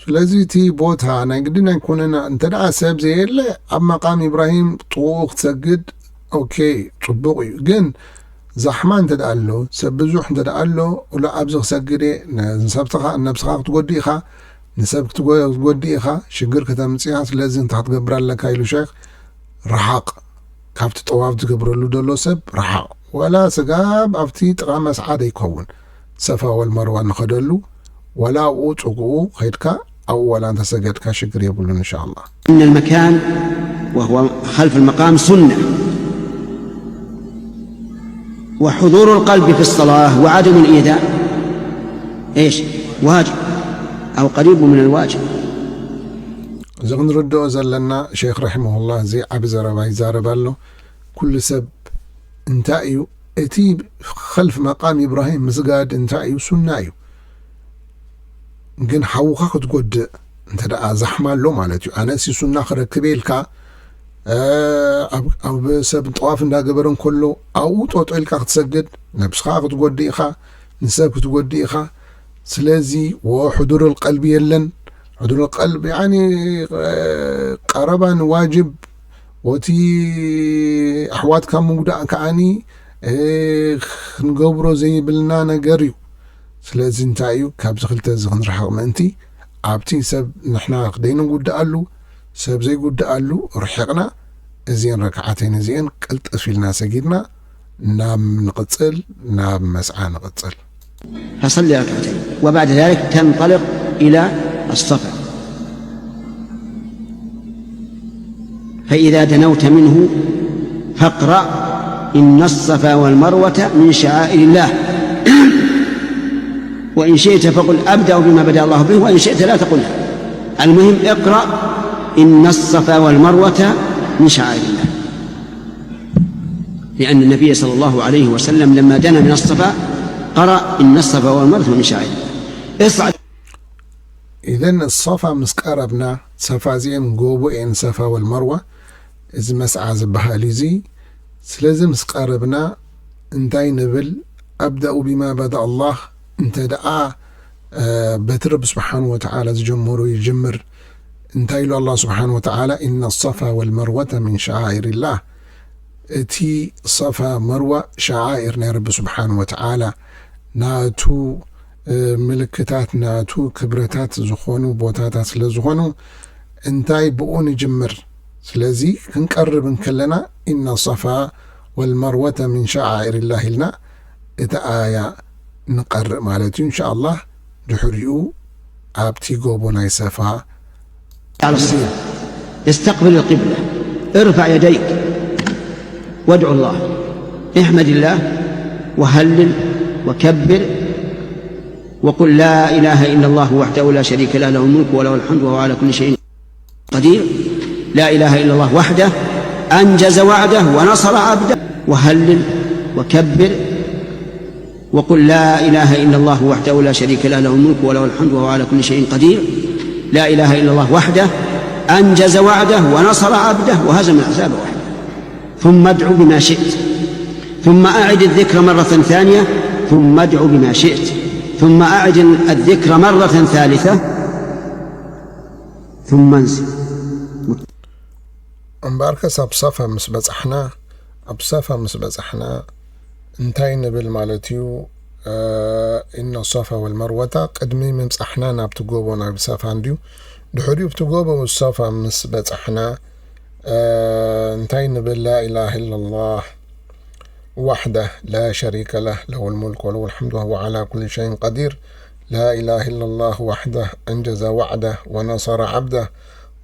ስለዚ እቲ ቦታ ናይ ግድን ኣይኮነን። እንተ ደኣ ሰብ ዘየለ ኣብ መቃም ኢብራሂም ጥቕኡ ክትሰግድ፣ ኦኬ፣ ጽቡቕ እዩ። ግን ዛሕማ እንተ ደኣ ኣሎ፣ ሰብ ብዙሕ እንተ ደኣ ኣሎ፣ ኡላ ኣብዚ ክሰግድ እየ፣ ንሰብትኻ ነብስኻ ክትጎድእ ኢኻ፣ ንሰብ ክትጎድእ ኢኻ፣ ሽግር ከተምጽእ ኢኻ። ስለዚ እንታይ ክትገብር ኣለካ ኢሉ ሸይኽ፣ ርሓቕ፣ ካብቲ ጠዋፍ ዝገብረሉ ዘሎ ሰብ ርሓቕ። ወላ ስጋብ ኣብቲ ጥቓ መስዓ ዘይከውን ሰፋ ወልመርዋ ንኸደሉ፣ ወላ ኣብኡ ጽጉኡ ኸይድካ ኣብኡ ወላ እንተሰገድካ ሽግር የብሉን እንሻኣላህ። إن المكان وهو خلف المقام سنة، وحضور القلب في الصلاة وعدم الإيذاء إيش؟ واجب أو قريب من الواجب. እዚ ክንርድኦ ዘለና ሸይኽ ረሒመሁላህ እዚ ዓቢ ዘረባ ይዛረብ ኣሎ። ኩሉ ሰብ እንታይ እዩ እቲ ኸልፍ መቃም ኢብራሂም ምስጋድ እንታይ እዩ? ሱና እዩ። ግን ሓውኻ ክትጎድእ እንተ ደኣ ዛሕማ ኣሎ ማለት እዩ። ኣነሲ ሱና ክረክብ ኢልካ ኣብ ሰብ ጠዋፍ እንዳገበረ እንከሎ ኣብኡ ጠጦ ኢልካ ክትሰግድ ነብስኻ ክትጎድእ ኢኻ፣ ንሰብ ክትጎድእ ኢኻ። ስለዚ ወሕዱር ቀልቢ የለን። ሕዱር ቀልቢ ያኒ ቀረባ ንዋጅብ ወቲ ኣሕዋትካ ምጉዳእ ከኣኒ ክንገብሮ ዘይብልና ነገር እዩ። ስለዚ እንታይ እዩ ካብዚ ክልተ እዚ ክንርሕቕ ምእንቲ ኣብቲ ሰብ ንሕና ደይንጉድኣሉ ሰብ ዘይጉድኣሉ ርሒቕና እዚአን ረክዓተይን እዚአን ቅልጥፍ ኢልና ሰጊድና ናብ ንቕጽል ናብ መስዓ ንቕጽል። فصل ركعتين وبعد ذلك تنطلق إلى الصفا، فإذا دنوت منه فاقرأ إن الصفا والمروة من شعائر الله. وإن شئت فقل أبدأ بما بدأ الله به، وإن شئت لا تقلها. المهم اقرأ إن الصفا والمروة من شعائر الله، لأن النبي صلى الله عليه وسلم لما دنا من الصفا قرأ إن الصفا والمروة من شعائر الله. اصعد. እን ሰፋ ምስ ቀረብና፣ ሰፋ እዚኤን ጎቦ እየን፣ ሰፋ ወልመርዋ፣ እዚ መስዓ ዝበሃል እዩ እዚ። ስለዚ ምስ ቀረብና እንታይ ንብል? ኣብደኡ ቢማ በዳ ኣላህ፣ እንተ ደኣ፣ እ፣ በቲ ረቢ ስብሓን ወተዓላ ዝጀመሩ ይጅምር። እንታይ ኢሉ ኣላህ ስብሓን ወተዓላ? "ኢነ ሰፋ ወልመርወተ ሚን ሸዓኢርላህ።" እቲ ሰፋ መርዋ ሸዓኢር ናይ ረቢ ስብሓን ወተዓላ ናቱ፣ እ፣ ምልክታት ናቱ ክብረታት ዝኾኑ ቦታታት ስለ ዝኾኑ እንታይ ብኡ ንጅምር። ስለዚ ክንቀርብ እንከለና "ኢነ ሰፋ ወልመርወተ ሚን ሸዓኢርላህ" ኢልና እቲ ኣያ ንቀርእ ማለት እዩ። እንሻ ኣላህ ድሕሪኡ ኣብቲ ጎቦ ናይ ሰፋ على الصدر، استقبل القبلة، ارفع يديك وادع الله، احمد الله وهلل وكبر وقل لا إله إلا الله وحده لا شريك له، له الملك وله الحمد وهو على كل شيء قدير. لا إله إلا الله وحده أنجز وعده ونصر عبده، وهلل وكبر وقل لا إله إلا الله وحده لا شريك له، له الملك وله الحمد وهو على كل شيء قدير. لا إله إلا الله وحده أنجز وعده ونصر عبده وهزم الأحزاب وحده. ثم ادع بما شئت، ثم أعد الذكر مرة ثانية، ثم ادع بما شئت، ثم أعد الذكر مرة ثالثة، ثم انزل. እምበኣርከስ ኣብ ሰፋ ምስ በጻሕና፣ ኣብ ሰፋ ምስ በጻሕና እንታይ ንብል ማለት እዩ? እ፣ ኢነ ሰፋ ወልመርወታ፣ ቅድሚ ምብጻሕና ናብቲ ጎቦ ናብ ሰፋ እንድዩ። ድሕሪኡ ኣብቲ ጎቦ ሰፋ ምስ በጻሕና፣ እ፣ እንታይ ንብል? لا إله إلا الله وحده لا شريك له، له الملك وله الحمد وهو على كل شيء قدير. لا إله إلا الله وحده أنجز وعده ونصر عبده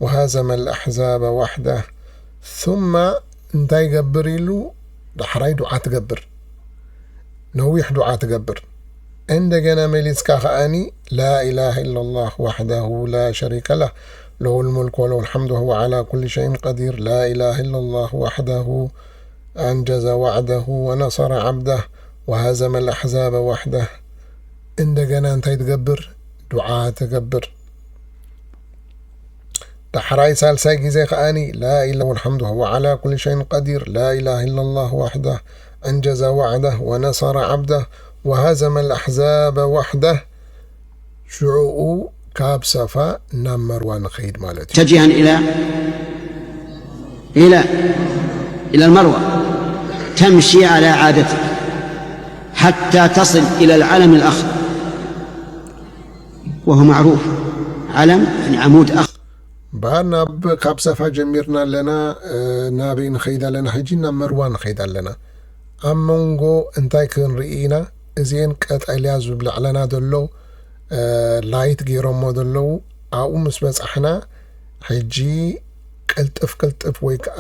وهزم الأحزاب وحده. ثم እንታይ ገብር ኢሉ ዳሕራይ ዱዓ ትገብር፣ ነዊሕ ዱዓ ትገብር። እንደገና መሊስካ ከኣኒ لا إله إلا الله وحده لا شريك له، له الملك وله الحمد وهو على كل شيء قدير. لا إله إلا الله وحده أنجز وعده ونصر عبده وهزم الأحزاب وحده. እንደገና እንታይ ትገብር? ዱዓ ትገብር። ዳሕራይ ሳልሳይ ግዜ ከኣኒ لا إله والحمد وهو على كل شيء قدير، لا إله إلا الله وحده أنجز وعده ونصر عبده وهزم الأحزاب وحده. ሽዑኡ ካብ ሰፋ ናብ መርዋ ንኸይድ ማለት እዩ። متجها إلى إلى إلى المروة، تمشي على عادتك حتى تصل إلى العلم الأخضر، وهو معروف، علم يعني عمود أخضر. እምበኣር ናብ፣ ካብ ሰፋ ጀሚርና ኣለና፣ እ፣ ናበይ ንኸይድ ኣለና? ሕጂ ናብ መርዋ ንኸይድ ኣለና። ኣብ መንጎ እንታይ ክንርኢ ኢና? እዚኤን ቀጠልያ ዝብለዕለና ዘሎ፣ እ፣ ላይት ገይሮሞ ዘለዉ፣ ኣብኡ ምስ በጻሕና፣ ሕጂ ቅልጥፍ ቅልጥፍ ወይ ከዓ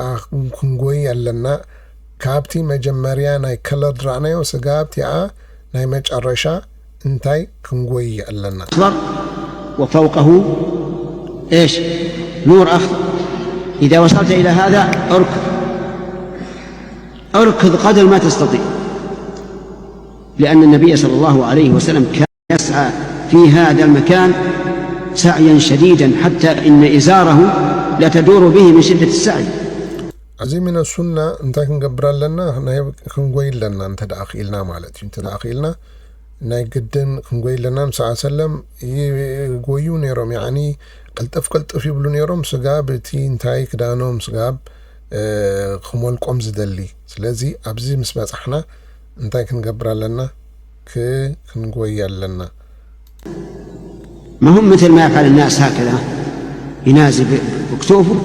ክንጎይ ኣለና። ካብቲ መጀመርያ ናይ ከለር ድረእናዮ ስጋብ እቲኣ ናይ መጨረሻ እንታይ ክንጎይ ኣለና? أخضر وفوقه إيش؟ نور أخضر. إذا وصلت إلى هذا اركض، اركض قدر ما تستطيع، لأن النبي صلى الله عليه وسلم كان يسعى في هذا المكان سعيا شديدا حتى إن إزاره لتدور به من شدة السعي. እዚ ሚነ ሱና እንታይ ክንገብር ኣለና? ናይ ክንጎይ ኣለና፣ እንተ ደኣ ክኢልና ማለት እዩ። እንተ ደኣ ክኢልና ናይ ግድን ክንጎይ ኣለና። ንስዓ ሰለም ይጎዩ ነይሮም፣ ያዕኒ ቅልጥፍ ቅልጥፍ ይብሉ ነይሮም። ስጋብ እቲ እንታይ ክዳኖም ስጋብ፣ እ፣ ክሞልቆም ዝደሊ። ስለዚ ኣብዚ ምስ በጻሕና እንታይ ክንገብር ኣለና? ክ-፣ ክንጎይ ኣለና። ما هم مثل ما يفعل الناس هكذا، ينازل ب-، بكتوفه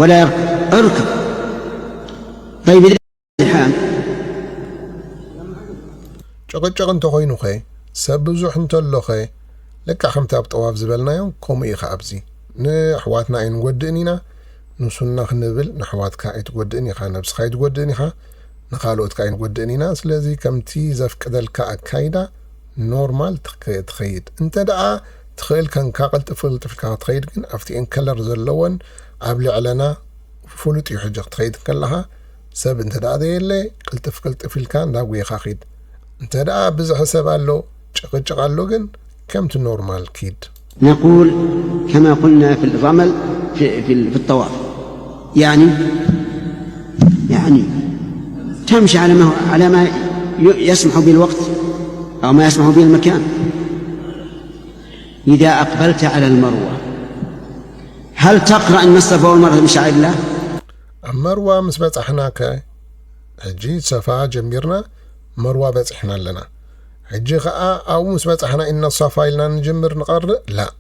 ولا يركض. اركض. طيب، إذا الحال ጭቕጭቕ እንተኾይኑኸ፣ ሰብ ብዙሕ እንተሎኸ፣ ልክዕ ከምቲ ኣብ ጠዋፍ ዝበልናዮ፣ ከምኡ ኢኻ ኣብዚ። ንኣሕዋትና ኣይንጎድእን ኢና፣ ንሱና ክንብል ንኣሕዋትካ ኣይትጎድእን ኢኻ፣ ነብስኻ ኣይትጎድእን ኢኻ፣ ንኻልኦት ከኣ ኣይንጎድእን ኢና። ስለዚ ከምቲ ዘፍቅደልካ ኣካይዳ ኖርማል ትኸ-፣ ትኸይድ። እንተ ደኣ ትኽእል ከንካ ቅልጥፍ ቅልጥፍ ኢልካ ክትኸይድ ግን ኣብቲኤን ከለር ዘለወን ኣብ ልዕለና ፍሉጥ እዩ። ሕጂ ክትኸይድ ከለኻ ሰብ እንተ ደኣ ዘየለ ቅልጥፍ ቅልጥፍ ኢልካ እንዳጎየኻ ኺድ። እንተ ደኣ ብዝሒ ሰብ ኣሎ፣ ጭቕጭቕ ኣሎ ግን ከምቲ ኖርማል ኪድ። نقول كما قلنا في الرمل في, في, في الطواف، يعني يعني تمشي على ما هو على ما يسمح به الوقت أو ما يسمح به المكان. إذا أقبلت على المروة، هل تقرأ إن الصفا والمروة من شعائر الله؟ ኣብ መርዋ ምስ በጻሕና ከ ሕጂ ሰፋ ጀሚርና መርዋ በጺሕና ኣለና። ሕጂ ኸኣ ኣብኡ ምስ በጻሕና ኢና ሳፋ ኢልና ንጅምር ንቐርእ? ላእ።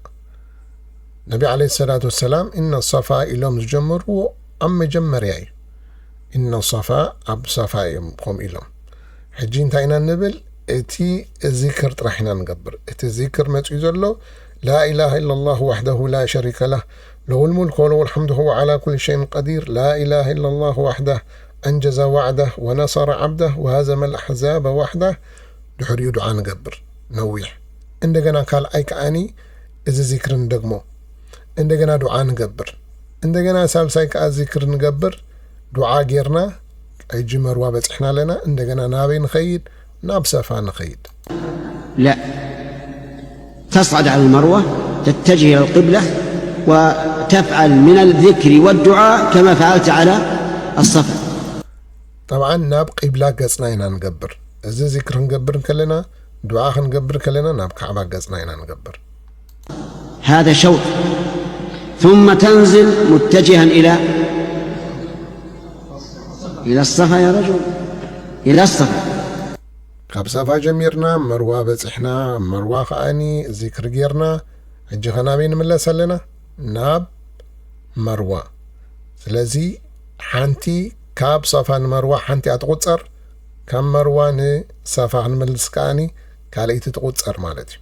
ነቢ ዓለይሂ ሰላቱ ወሰላም ኢና ሳፋ ኢሎም ዝጀመርዎ ኣብ መጀመርያ እዩ። ኢና ሳፋ ኣብ ሳፋ እዮም ከምኡ ኢሎም። ሕጂ እንታይ ኢና ንብል? እቲ ዚክር ጥራሕ ኢና ንገብር። እቲ ዚክር መጺኡ ዘሎ لا إله إلا الله وحده لا شريك له له الملك وله الحمد وهو على كل شيء قدير لا إله إلا الله وحده أنجز وعده ونصر عبده وهزم الأحزاب وحده ድሕሪኡ ዱዓ ንገብር ነዊሕ። እንደገና ካልኣይ ከኣኒ እዚ ዚክር ንደግሞ። እንደገና ዱዓ ንገብር። እንደገና ሳልሳይ ከኣ ዚክር ንገብር። ዱዓ ጌርና ሕጂ መርዋ በጺሕና ኣለና። እንደገና ናበይ ንኸይድ? ናብ ሰፋ ንኸይድ። لا، تصعد على المروة، تتجه إلى القبلة، وتفعل من الذكر والدعاء كما فعلت على الصفا. طبعا ናብ ቂብላ ገጽና ኢና ንገብር። እዚ ዚክር ክንገብር ከለና ዱዓ ክንገብር ከለና ናብ ካዕባ ገጽና ኢና ንገብር። هذا شوط، ثم تنزل متجها إلى إلى الصفا يا رجل، إلى الصفا. ካብ ሰፋ ጀሚርና መርዋ በጺሕና፣ መርዋ ከኣኒ ዚክር ጌርና። ሕጂ ኸናበይ ንምለስ ኣለና? ናብ መርዋ። ስለዚ ሓንቲ ካብ ሰፋ ንመርዋ ሓንቲ እያ ትቑጸር። ካብ መርዋ ንሰፋ ክንመልስ ከኣኒ ካልኣይቲ ትቑጸር ማለት እዩ።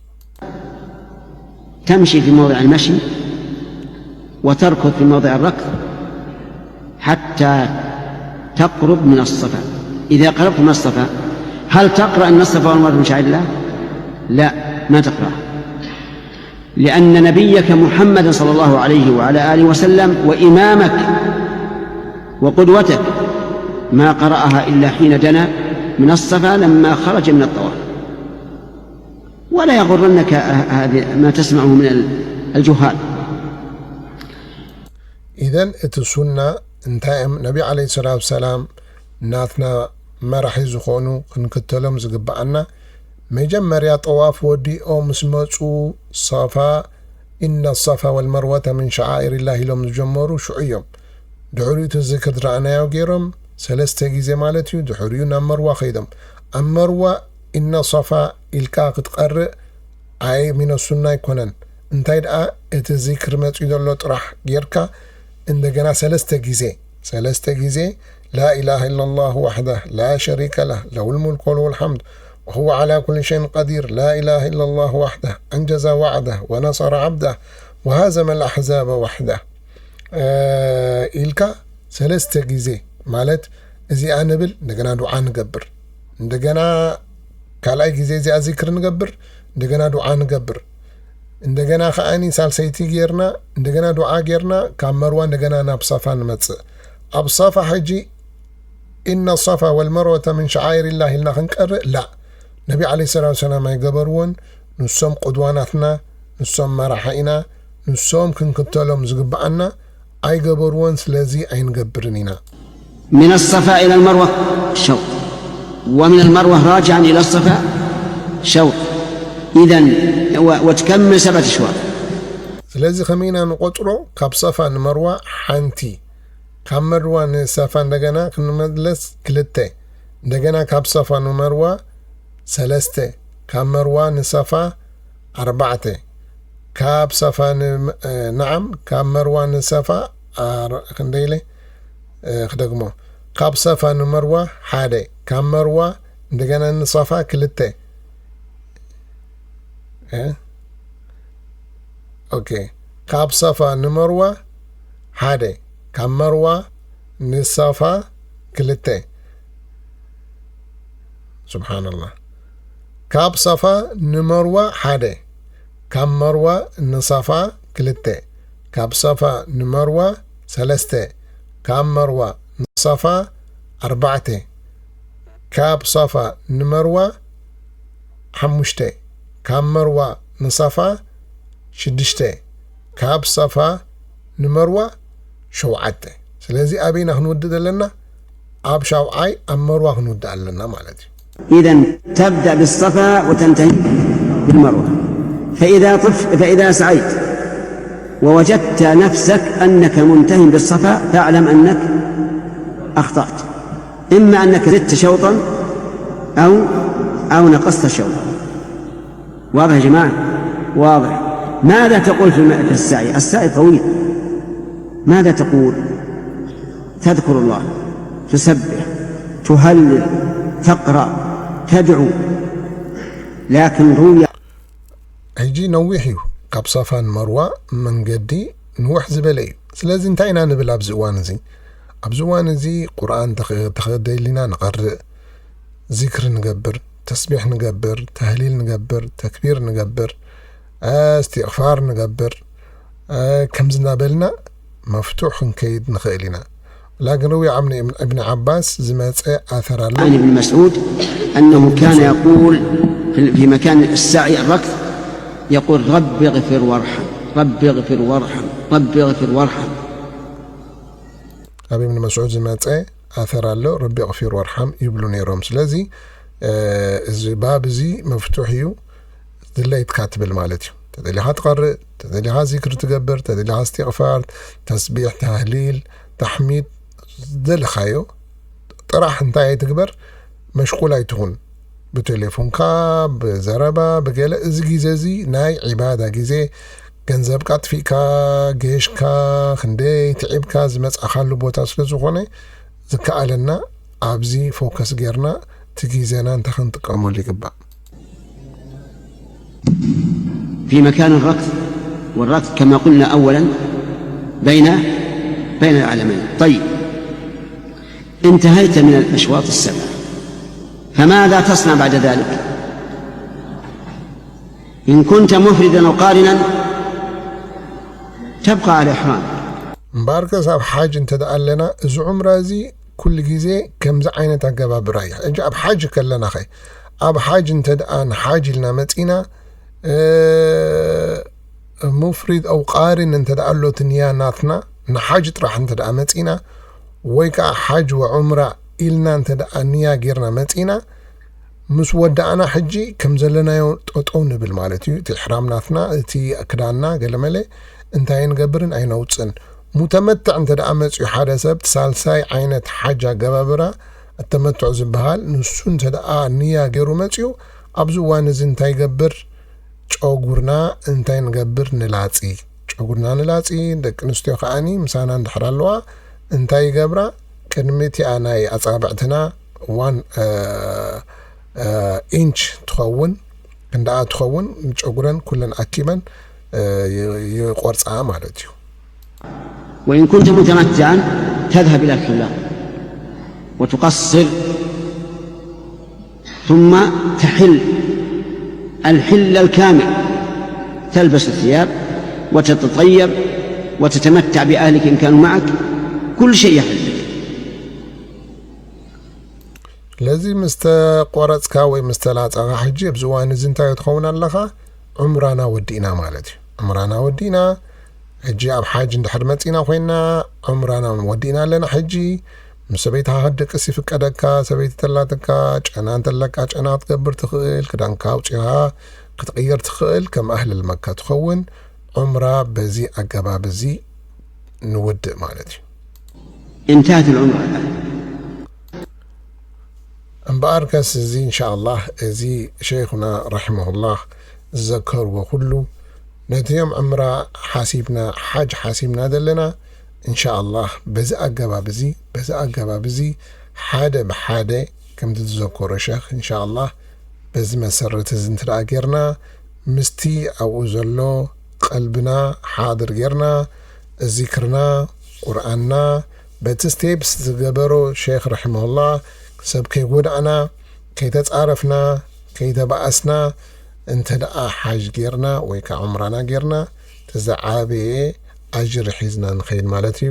تمشي في موضع المشي وتركض في موضع الركض حتى تقرب من الصفا. إذا قربت من الصفا، هل تقرأ أن الصفا والمروة من شعائر الله؟ لا، ما تقرأ، لأن نبيك محمد صلى الله عليه وعلى آله وسلم وإمامك وقدوتك ما قرأها إلا حين دنا من الصفا لما خرج من الطواف. ولا يغرنك هذه ما تسمعه من الجهال. إذن እቲ ሱና እንታይ እዮም? ነቢ ዓለይሂ ሰላቱ ወሰላም ናትና መራሒ ዝኾኑ ክንክተሎም ዝግብኣና መጀመርያ ጠዋፍ ወዲኦም ምስ መፁ ሰፋ إن الصفا والمروة من شعائر الله ኢሎም ዝጀመሩ ሽዑ እዮም። ድሕሪኡ እቲ ዝክር ዝረኣናዮ ገይሮም ሰለስተ ግዜ ማለት እዩ። ድሕሪኡ ናብ መርዋ ከይዶም ኣብ መርዋ إن الصفا ኢልካ ክትቐርእ ኣይ ሚነ ሱና ኣይኮነን። እንታይ ደኣ እቲ ዚክር መጺኡ ዘሎ ጥራሕ ጌርካ እንደገና ሰለስተ ግዜ ሰለስተ ግዜ لا إله إلا الله وحده لا شريك له له الملك وله الحمد وهو على كل شيء قدير لا إله إلا الله وحده أنجز وعده ونصر عبده وهزم الأحزاب وحده ኢልካ ሰለስተ ግዜ ማለት እዚኣ ንብል እንደገና ዱዓ ንገብር እንደገና ካልኣይ ግዜ እዚኣ ዚክር ንገብር እንደገና ዱዓ ንገብር እንደገና ከዓኒ ሳልሰይቲ ጌርና እንደገና ዱዓ ጌርና ካብ መርዋ እንደገና ናብ ሰፋ ንመጽእ ኣብ ሰፋ ሕጂ إن الصفا والمروة من شعائر الله ኢልና ክንቀርእ ላ ነቢ ዓለይሂ ሰላቱ ወሰላም ኣይገበርዎን ንሶም ቁድዋ ናትና ንሶም መራሓ ኢና ንሶም ክንክተሎም ዝግብኣና ኣይገበርዎን ስለዚ ኣይንገብርን ኢና من الصفا إلى المروة شوط، ومن المروة راجعا إلى الصفا شوط، إذن و- وتكمل سبعة أشواط. ስለዚ ከመይ ኢና ንቆጽሮ ካብ ሰፋ ንመርዋ ሓንቲ ካብ መርዋ ንሰፋ እንደገና ክንመለስ ክልተ እንደገና ካብ ሰፋ ንመርዋ ሰለስተ ካብ መርዋ ንሰፋ ኣርባዕተ ካብ ሰፋ ን- እ፣ ነዓም ካብ መርዋ ንሰፋ ኣር- ክንደይ ኢለ እ፣ ክደግሞ ካብ ሰፋ ንመርዋ ሓደ ካብ መርዋ እንደገና ንሰፋ ክልተ እ? ኦኬ ካብ ሰፋ ንመርዋ ሓደ ካብ መርዋ ንሰፋ ክልተ ስብሓንላህ ካብ ሰፋ ንመርዋ ሓደ ካብ መርዋ ንሰፋ ክልተ ካብ ሰፋ ንመርዋ ሰለስተ ካብ መርዋ ንሰፋ ኣርባዕተ ካብ ሰፋ ንመርዋ ሓሙሽተ ካብ መርዋ ንሰፋ ሽዱሽተ፣ ካብ ሰፋ ንመርዋ ሸውዓተ። ስለዚ ኣበይና ክንውድእ ዘለና? ኣብ ሻውዓይ ኣብ መርዋ ክንውድእ ኣለና ማለት እዩ። إذا تبدأ بالصفا وتنتهي بالمروة. فإذا طف فإذا سعيت ووجدت نفسك أنك منتهي بالصفا فاعلم أنك أخطأت، إما أنك زدت شوطا أو أو نقصت شوطا. واضح يا جماعة؟ واضح. ماذا تقول في الم- في السعي؟ السعي طويل. ماذا تقول؟ تذكر الله، تسبح، تهلل، تقرأ، تدعو. لكن روي ሕጂ ነዊሕ እዩ። ካብ ሳፋ ንመርዋ መንገዲ ንውሕ ዝበለ እዩ። ስለዚ እንታይ ኢና ንብል ኣብዚ እዋን እዚ? ኣብዚ እዋን እዚ ቁርኣን ተኸ- ተኸደሊና ንቐርእ፣ ዚክር ንገብር፣ ተስቢሕ ንገብር፣ ተህሊል ንገብር፣ ተክቢር ንገብር፣ እስትቕፋር ንገብር፣ ከምዚ እናበልና መፍቱሕ ክንከይድ ንኽእል ኢና። ላግን ርዊ ዓምኒ እብን ዓባስ ዝመፀ ኣተር ኣሎ። عن ابن مسعود أنه كان يقول في في مكان السعي الركض، يقول: رب اغفر وارحم، رب اغفر وارحم، رب اغفر وارحم. ኣብ እብን መስዑድ ዝመፀ ኣተር ኣሎ። ረቢ እቕፊር ወርሓም ይብሉ ነይሮም። ስለዚ እዚ ባብ እዚ መፍቱሕ እዩ። ድለይትካ ትብል ማለት እዩ። ተደሊኻ ትቐርእ፣ ተደሊኻ ዚክር ትገብር፣ ተደሊኻ እስትቕፋር፣ ተስቢሕ፣ ታህሊል፣ ታሕሚድ፣ ዝደለኻዮ ጥራሕ እንታይ ኣይትግበር፣ መሽቁል ኣይትኹን። ብቴሌፎንካ፣ ብዘረባ፣ ብገለ። እዚ ግዜ እዚ ናይ ዒባዳ ግዜ፣ ገንዘብካ ኣጥፊእካ፣ ገሽካ፣ ክንደይ ትዒብካ ዝመጻኻሉ ቦታ ስለ ዝኾነ፣ ዝከኣለና ኣብዚ ፎከስ ጌርና እቲ ግዜና እንታይ ክንጥቀመሉ ይግባእ። في مكان الركض، والركض كما قلنا أولا بين بين العالمين. طيب، انتهيت من الأشواط السبع، فماذا تصنع بعد ذلك؟ إن كنت مفردا أو قارنا تبقى على إحرامك. እምበኣርከስ ኣብ ሓጅ እንተ ደኣ ኣለና፣ እዚ ዑምራ እዚ ኩሉ ግዜ ከምዚ ዓይነት ኣገባብራ እዩ። ሕጂ ኣብ ሓጅ ከለና ኸ፣ ኣብ ሓጅ እንተ ደኣ ንሓጅ ኢልና መጺና፣ እ፣ ሙፍሪድ ኣው ቃሪን እንተ ደኣ ኣሎ እቲ ንያ ናትና፣ ንሓጅ ጥራሕ እንተ ደኣ መጺና፣ ወይ ከኣ ሓጅ ወዑምራ ኢልና እንተ ደኣ ንያ ጌርና መጺና፣ ምስ ወዳእና ሕጂ ከም ዘለናዮ ጠጠው ንብል ማለት እዩ። እቲ ኢሕራም ናትና፣ እቲ ክዳንና ገለመለ እንታይ ኣይንገብርን ኣይነውፅን። ሙተመትዕ እንተ ደኣ መፅዩ ሓደ ሰብ፣ እቲ ሳልሳይ ዓይነት ሓጅ ኣገባብራ፣ ኣተመትዕ ዝበሃል፣ ንሱ እንተ ደኣ ንያ ገይሩ መፅዩ፣ ኣብዚ እዋን እዚ እንታይ ይገብር? ጨጉርና እንታይ ንገብር? ንላጺ። ጨጉርና ንላጺ። ደቂ ኣንስትዮ ከኣኒ ምሳና እንድሕር ኣለዋ እንታይ ይገብራ? ቅድሚ እቲኣ ናይ ኣጻብዕትና እዋን፣ እ፣ እ፣ ኢንች ትኸውን፣ ክንደኣ ትኸውን፣ ጨጉረን ኩለን ኣኪበን፣ እ፣ ይ-፣ ይቆርጻ ማለት እዩ። وإن كنت متمتعا تذهب إلى الحلاق وتقصر، ثم تحل الحل الكامل، تلبس الثياب وتتطيب وتتمتع بأهلك إن كانوا معك، كل شيء يحل لك. ስለዚ ምስ ተቆረጽካ ወይ ምስ ተላጸኻ ሕጂ ኣብዚ እዋን እዚ እንታይ ትኸውን ኣለኻ? ዑምራና ወዲእና ማለት እዩ። ዑምራና ወዲእና፣ ሕጂ ኣብ ሓጅ እንድሕር መጺና ኮይና፣ ዑምራና ወዲእና ኣለና። ሕጂ ምስ ሰበይትኻ ክትድቅስ ይፍቀደካ። ሰበይቲ ተላትካ፣ ጨና እንተለካ ጨና ክትገብር ትኽእል፣ ክዳንካ ኣውጺኻ ክትቕየር ትኽእል፣ ከም ኣህልል መካ ትኸውን። ዑምራ በዚ ኣገባብ እዚ ንውድእ ማለት እዩ። انتهت العمرة الآن. እምበኣርከስ እዚ እንሻኣላህ፣ እዚ ሸይኹና ረሒመሁላህ ዝዘከርዎ ኩሉ፣ ነቲ ዮም ዕምራ ሓሲብና፣ ሓጅ ሓሲብና ዘለና፣ እንሻኣላህ በዚ ኣገባብ እዚ፣ በዚ ኣገባብ እዚ ሓደ ብሓደ ከምቲ ዝዘከሮ ሸኽ፣ እንሻኣላህ በዚ መሰረት እዚ እንተ ደኣ ጌርና፣ ምስቲ ኣብኡ ዘሎ ቀልብና ሓድር ጌርና፣ ዚክርና፣ ቁርኣንና፣ በቲ ስቴፕስ ዝገበሮ ሸይኽ ረሒመሁላህ፣ ሰብ ከይጎዳእና፣ ከይተጻረፍና፣ ከይተባኣስና፣ እንተ ደኣ ሓጅ ጌርና ወይ ከኣ ዑምራና ጌርና፣ እቲ ዝዓበየ ኣጅሪ ሒዝና ንኸይድ ማለት እዩ።